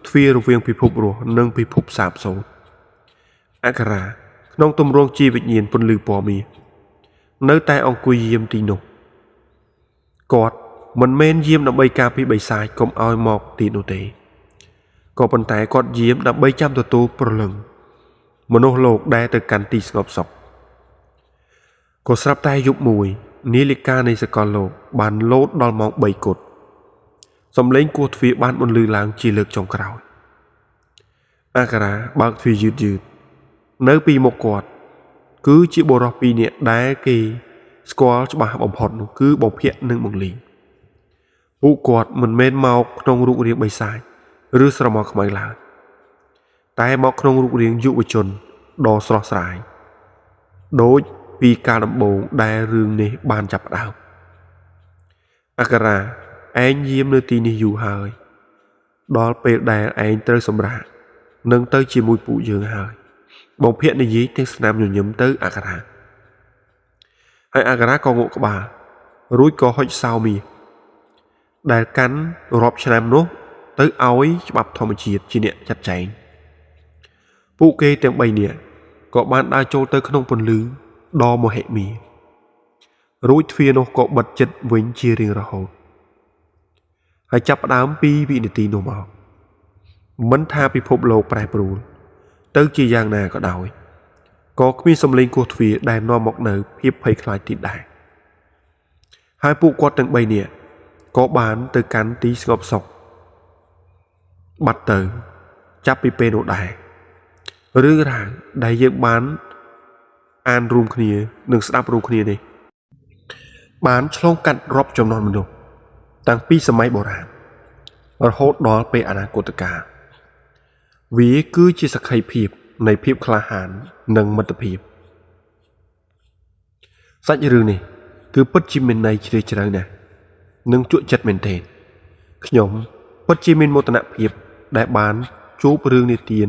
A: ទ្វាររវាងពិភពរស់និងពិភពសាបសូន្យអក្ខរាក្នុងទម្រង់ជាវិញ្ញាណពន្លឺពណ៌មាសនៅតែអង្គុយយាមទីនោះគាត់មិនមែនយាមដើម្បីការពារបិសាចកុំឲ្យមកទីនោះទេក៏ប៉ុន្តែគាត់យាមដើម្បីចាំទទួលព្រលឹងមនុស្សលោកដែលទៅកាន់ទីស្ងប់សុខក៏ស្រាប់តែយប់មួយនាឡិកានៃសកលលោកបានលោតដល់ម៉ោង3គត់សំឡេងគោះទ្វារបានបន្លឺឡើងជាលើកចុងក្រោយអក្ខរាបើកទ្វារយឺតៗនៅពីមុខគាត់គឺជាបុរសពីរនាក់ដែលគេស្គាល់ច្បាស់បំផុតនោះគឺបងភ័ក្រនិងបងលីពួកគាត់មិនមែនមកក្នុងរូបរាងបិសាចឬស្រមោលខ្មៅឡើយតែមកក្នុងរូបរាងយុវជនដ៏ស្រស់ស្រាយដូចពីកាលដំបូងដែលរឿងនេះបានចាប់ផ្ដើមអក្ខរាឯងយាមនៅទីនេះយូរហើយដល់ពេលដែលឯងត្រូវសម្រាកនឹងទៅជាមួយពួកយើងហើយបងភ័ក្រនិយាយទាំងស្នាមញញឹមទៅអក្ខរាហើយអក្ខរាក៏ងក់ក្បាលរួចក៏ហុចសោមាសដែលកាន់រាប់ឆ្នាំនោះទៅឲ្យច្បាប់ធម្មជាតិជាអ្នកចាត់ចែងពួកគេទាំង3នាក់ក៏បានដើរចូលទៅក្នុងពន្លឺដ៏មហិមារួចទ្វារនោះក៏បិទជិតវិញជារៀងរហូតហើយចាប់ផ្ដើមពីវិនាទីនោះមកមិនថាពិភពលោកប្រែប្រួលទៅជាយ៉ាងណាក៏ដោយក៏គ្មានសំឡេងគោះទ្វារដែលនាំមកនូវភាពភ័យខ្លាចទៀតដែរហើយពួកគាត់ទាំង3នាក់ក៏បានទៅកាន់ទីស្ងប់សុខបាត់ទៅចាប់ពីពេលនោះដែររឿងរ៉ាវដែលយើងបានអានរួមគ្នានិងស្ដាប់រួមគ្នានេះបានឆ្លងកាត់រាប់ចំនួនមនុស្សតាំងពីសម័យបុរាណរហូតដល់ពេលអនាគតកាលវាគឺជាសក្ខីភាពនៃភាពក្លាហាននិងមិត្តភាពសាច់រឿងនេះគឺពិតជាមានន័យជ្រាលជ្រៅណាស់និងជក់ចិត្តមែនទែនខ្ញុំពិតជាមានមោទនភាពដែលបានជួបរឿងនិទាន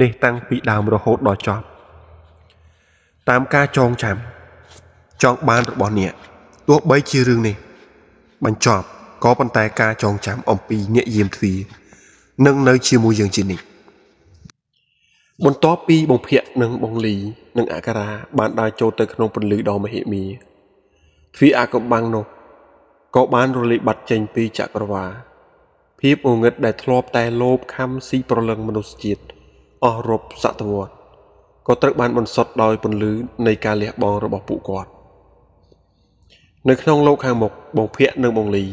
A: នេះតាំងពីដើមរហូតដល់ចប់តាមការចងចាំ ចង់បានរបស់អ្នកទោះបីជារឿងនេះបញ្ចប់ក៏ប៉ុន្តែការចងចាំអំពីអ្នកយាមទ្វារនឹងនៅជាមួយយើងជានិច្ចបន្ទាប់ពីបងភ័ក្រនិងបងលីនិងអក្ខរាបានដើរចូលទៅក្នុងពន្លឺដ៏មហិមាទ្វារអាកំបាំងនោះក៏បានរលាយបាត់ចេញពីចក្រវាលភាពងងឹតដែលធ្លាប់តែលបខំស៊ីប្រលឹងមនុស្សជាតិអស់រាប់សតវត្សក៏ត្រូវបានបន្សុទ្ធដោយពន្លឺនៃការលះបង់របស់ពួកគាត់នៅក្នុងលោកខាងមុខបងភ័ក្រនិងបងលី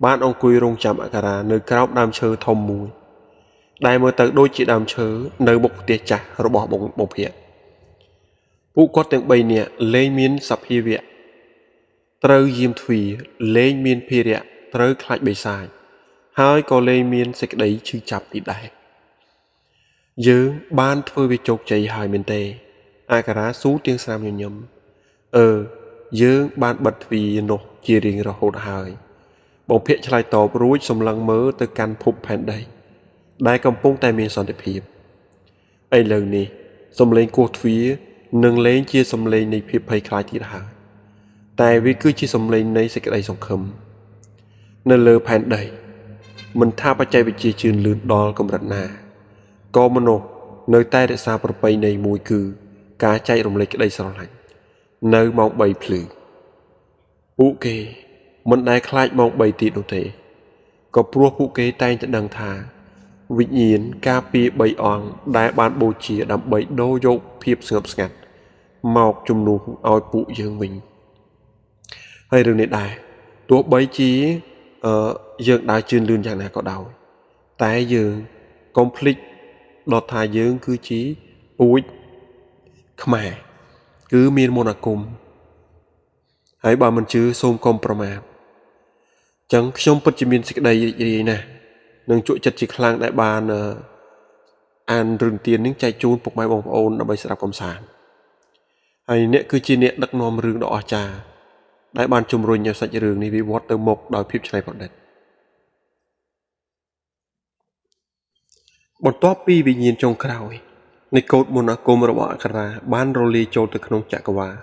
A: បានអង្គុយរងចាំអក្ខរានៅក្រោមដើមឈើធំមួយដែលមើលទៅដូចជាដើមឈើនៅមុខផ្ទះចាស់របស់បងភ័ក្រពួកគាត់ទាំង3នាក់លែងមានសភាវៈត្រូវយាមទ្វារលែងមានភារៈត្រូវខ្លាចបិសាចហើយក៏លែងមានសេចក្តីឈឺចាប់ទៀតដែរយើងបានធ្វើវាជោគជ័យហើយមែនទេអក្ខរាស៊ូទៀងស្រាមញញឹមយើងបានបិទទ្វារនោះជារៀងរហូតហើយបងភ័ក្រឆ្លើយតបរួចសម្លឹងមើលទៅកាន់ភពផែនដីដែលកំពុងតែមានសន្តិភាពឥឡូវនេះសំឡេងគោះទ្វារនឹងលែងជាសំឡេងនៃភាពភ័យខ្លាចទៀតហើយតែវាគឺជាសំឡេងនៃសេចក្តីសង្ឃឹមនៅលើផែនដីមិនថាបច្ចេកវិទ្យាជឿនលឿនដល់កម្រិតណាក៏មនុស្សនៅតែរក្សាប្រពៃណីមួយគឺការចែករំលែកក្តីស្រឡាញ់នៅម៉ោង3ភ្លឺពួកគេមិនដែលខ្លាចម៉ោង3ទៀតនោះទេក៏ព្រោះពួកគេតែងតែដឹងថាវិញ្ញាណការពារ3អង្គដែលបានបូជាដើម្បីដូរយកភាពស្ងប់ស្ងាត់មកជំនួសឲ្យពួកយើងវិញហើយរឿងនេះដែរទោះបីជាយើងដើរជឿនលឿនយ៉ាងណាក៏ដោយតែយើងកុំភ្លេចដល់ថាយើងគឺជាពូជខ្មែរគឺមានមន្តអាគមហើយបើមិនជឿសូមកុំប្រមាថចឹងខ្ញុំពិតជាមានសេចក្តីរីករាយណាស់និងជក់ចិត្តជាខ្លាំងដែលបានអានរឿងទាននេះចែកជូនពុកម៉ែបងប្អូនដើម្បីស្ដាប់កម្សាន្តហើយអ្នកគឺជាអ្នកដឹកនាំរឿងដ៏អស្ចារ្យដែលបានជំរុញឲ្យសាច់រឿងនេះវិវត្តទៅមុខដោយភាពច្នៃប្រឌិតបន្ទាប់ពីវិញ្ញាណចុងក្រោយនៃកូដមន្តអាគមរបស់អក្ខរាបានរលាយចូលទៅក្នុងចក្រវាល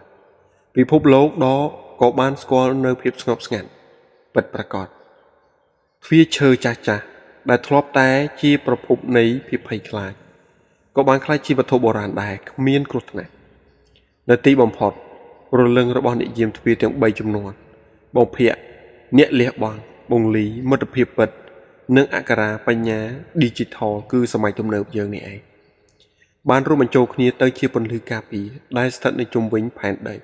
A: ពិភពលោកដ៏ក៏បានស្គាល់នៅភាពស្ងប់ស្ងាត់ពិតប្រាកដទ្វារឈើចាស់ៗដែលធ្លាប់តែជាប្រភពនៃភាពភ័យខ្លាចក៏បានក្លាយជាវត្ថុបុរាណដែរគ្មានគ្រោះថ្នាក់នៅទីបំផុតព្រលឹងរបស់អ្នកយាមទ្វារទាំង3ចំនួនបងភ័ក្រអ្នកលះបង់បងលីមិត្តភាពពិតនិងអក្ខរាបញ្ញា Digital គឺសម័យទំនើបយើងនេះឯងបានរួមបញ្ចូលគ្នាទៅជាពន្លឺការពារដែលស្ថិតនៅជុំវិញផែនដី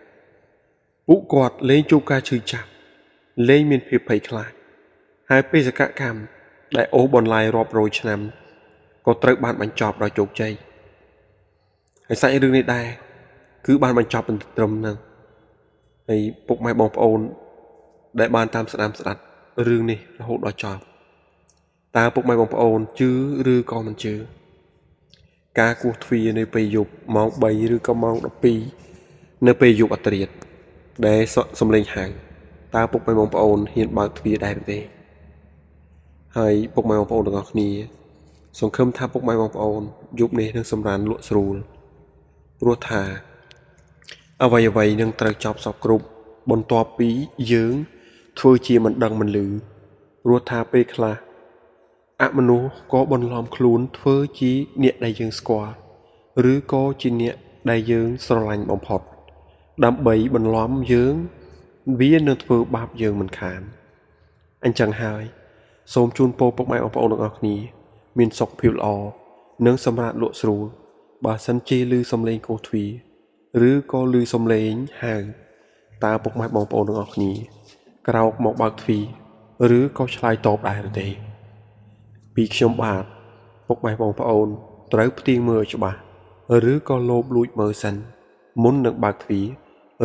A: ពួកគាត់លែងជួបការឈឺចាប់លែងមានភាពភ័យខ្លាចហើយបេសកកម្មដែលអូសបន្លាយរាប់រយឆ្នាំក៏ត្រូវបានបញ្ចប់ដោយជោគជ័យហើយសាច់រឿងនេះដែរគឺបានបញ្ចប់ត្រឹមហ្នឹងហើយពុកម៉ែបងប្អូនដែលបានតាមស្ដាប់រឿងនេះរហូតដល់ចប់តើពុកម៉ែបងប្អូនជឿឬក៏មិនជឿការគោះទ្វារនៅពេលយប់ម៉ោង3ឬក៏ម៉ោង12នៅពេលយប់អត្រាតដែលសំឡេងហៅតើពុកម៉ែបងប្អូនហ៊ានបើកទ្វារដែរទេហើយពុកម៉ែបងប្អូនទាំងអស់គ្នាសង្ឃឹមថាពុកម៉ែបងប្អូនយប់នេះនឹងសម្រានលក់ស្រួលព្រោះថាអ្វីៗនឹងត្រូវចប់សពគ្រប់បន្ទាប់ពីយើងធ្វើជាមិនដឹងមិនឮព្រោះថាពេលខ្លះអមនុស្សក៏បន្លំខ្លួនធ្វើជាអ្នកដែលយើងស្គាល់ឬក៏ជាអ្នកដែលយើងស្រឡាញ់បំផុតដើម្បីបន្លំយើងវានឹងធ្វើបាបយើងមិនខានអញ្ចឹងហើយសូមជូនពរពុកម៉ែបងប្អូនទាំងអស់គ្នាមានសុខភាពល្អនិងសម្រាកលក់ស្រួលបើសិនជាឮសំឡេងគោះទ្វារឬក៏ឮសំឡេងហៅតើពុកម៉ែបងប្អូនទាំងអស់គ្នាក្រោកមកបើកទ្វារឬក៏ឆ្លើយតបដែរទេពីខ្ញុំបាទពុកម៉ែបងប្អូនត្រូវផ្ទៀងមើលច្បាស់ឬក៏លោបលួចមើលសិនមុននឹងបើកទ្វា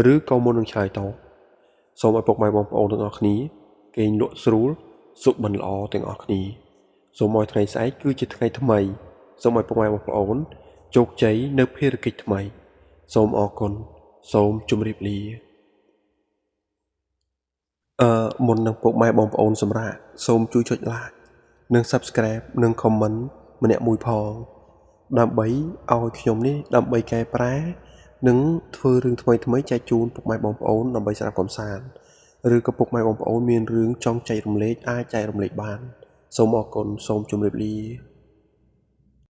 A: រឬក៏មុននឹងឆ្លើយតបសូមឲ្យពុកម៉ែបងប្អូនទាំងអស់គ្នាគេងលក់ស្រួលសុបិនល្អទាំងអស់គ្នាសូមឲ្យថ្ងៃស្អែកគឺជាថ្ងៃថ្មីសូមឲ្យពុកម៉ែបងប្អូនជោគជ័យនៅភារកិច្ចថ្មីសូមអរគុណសូមជម្រាបលាមុននឹងពុកម៉ែបងប្អូនសម្រាកសូមជួយចុច Like និង Subscribe និង Comment ម្នាក់មួយផងដើម្បីឲ្យខ្ញុំនេះដើម្បីកែប្រែ និងធ្វើរឿងថ្មីៗចែកជូនពុកម៉ែបងប្អូនដើម្បីស្ដាប់កម្សាន្តឬក៏ពុកម៉ែបងប្អូនមានរឿងចង់ចែករំលែកអាចចែករំលែកបានសូមអរគុណសូមជម្រាបលា។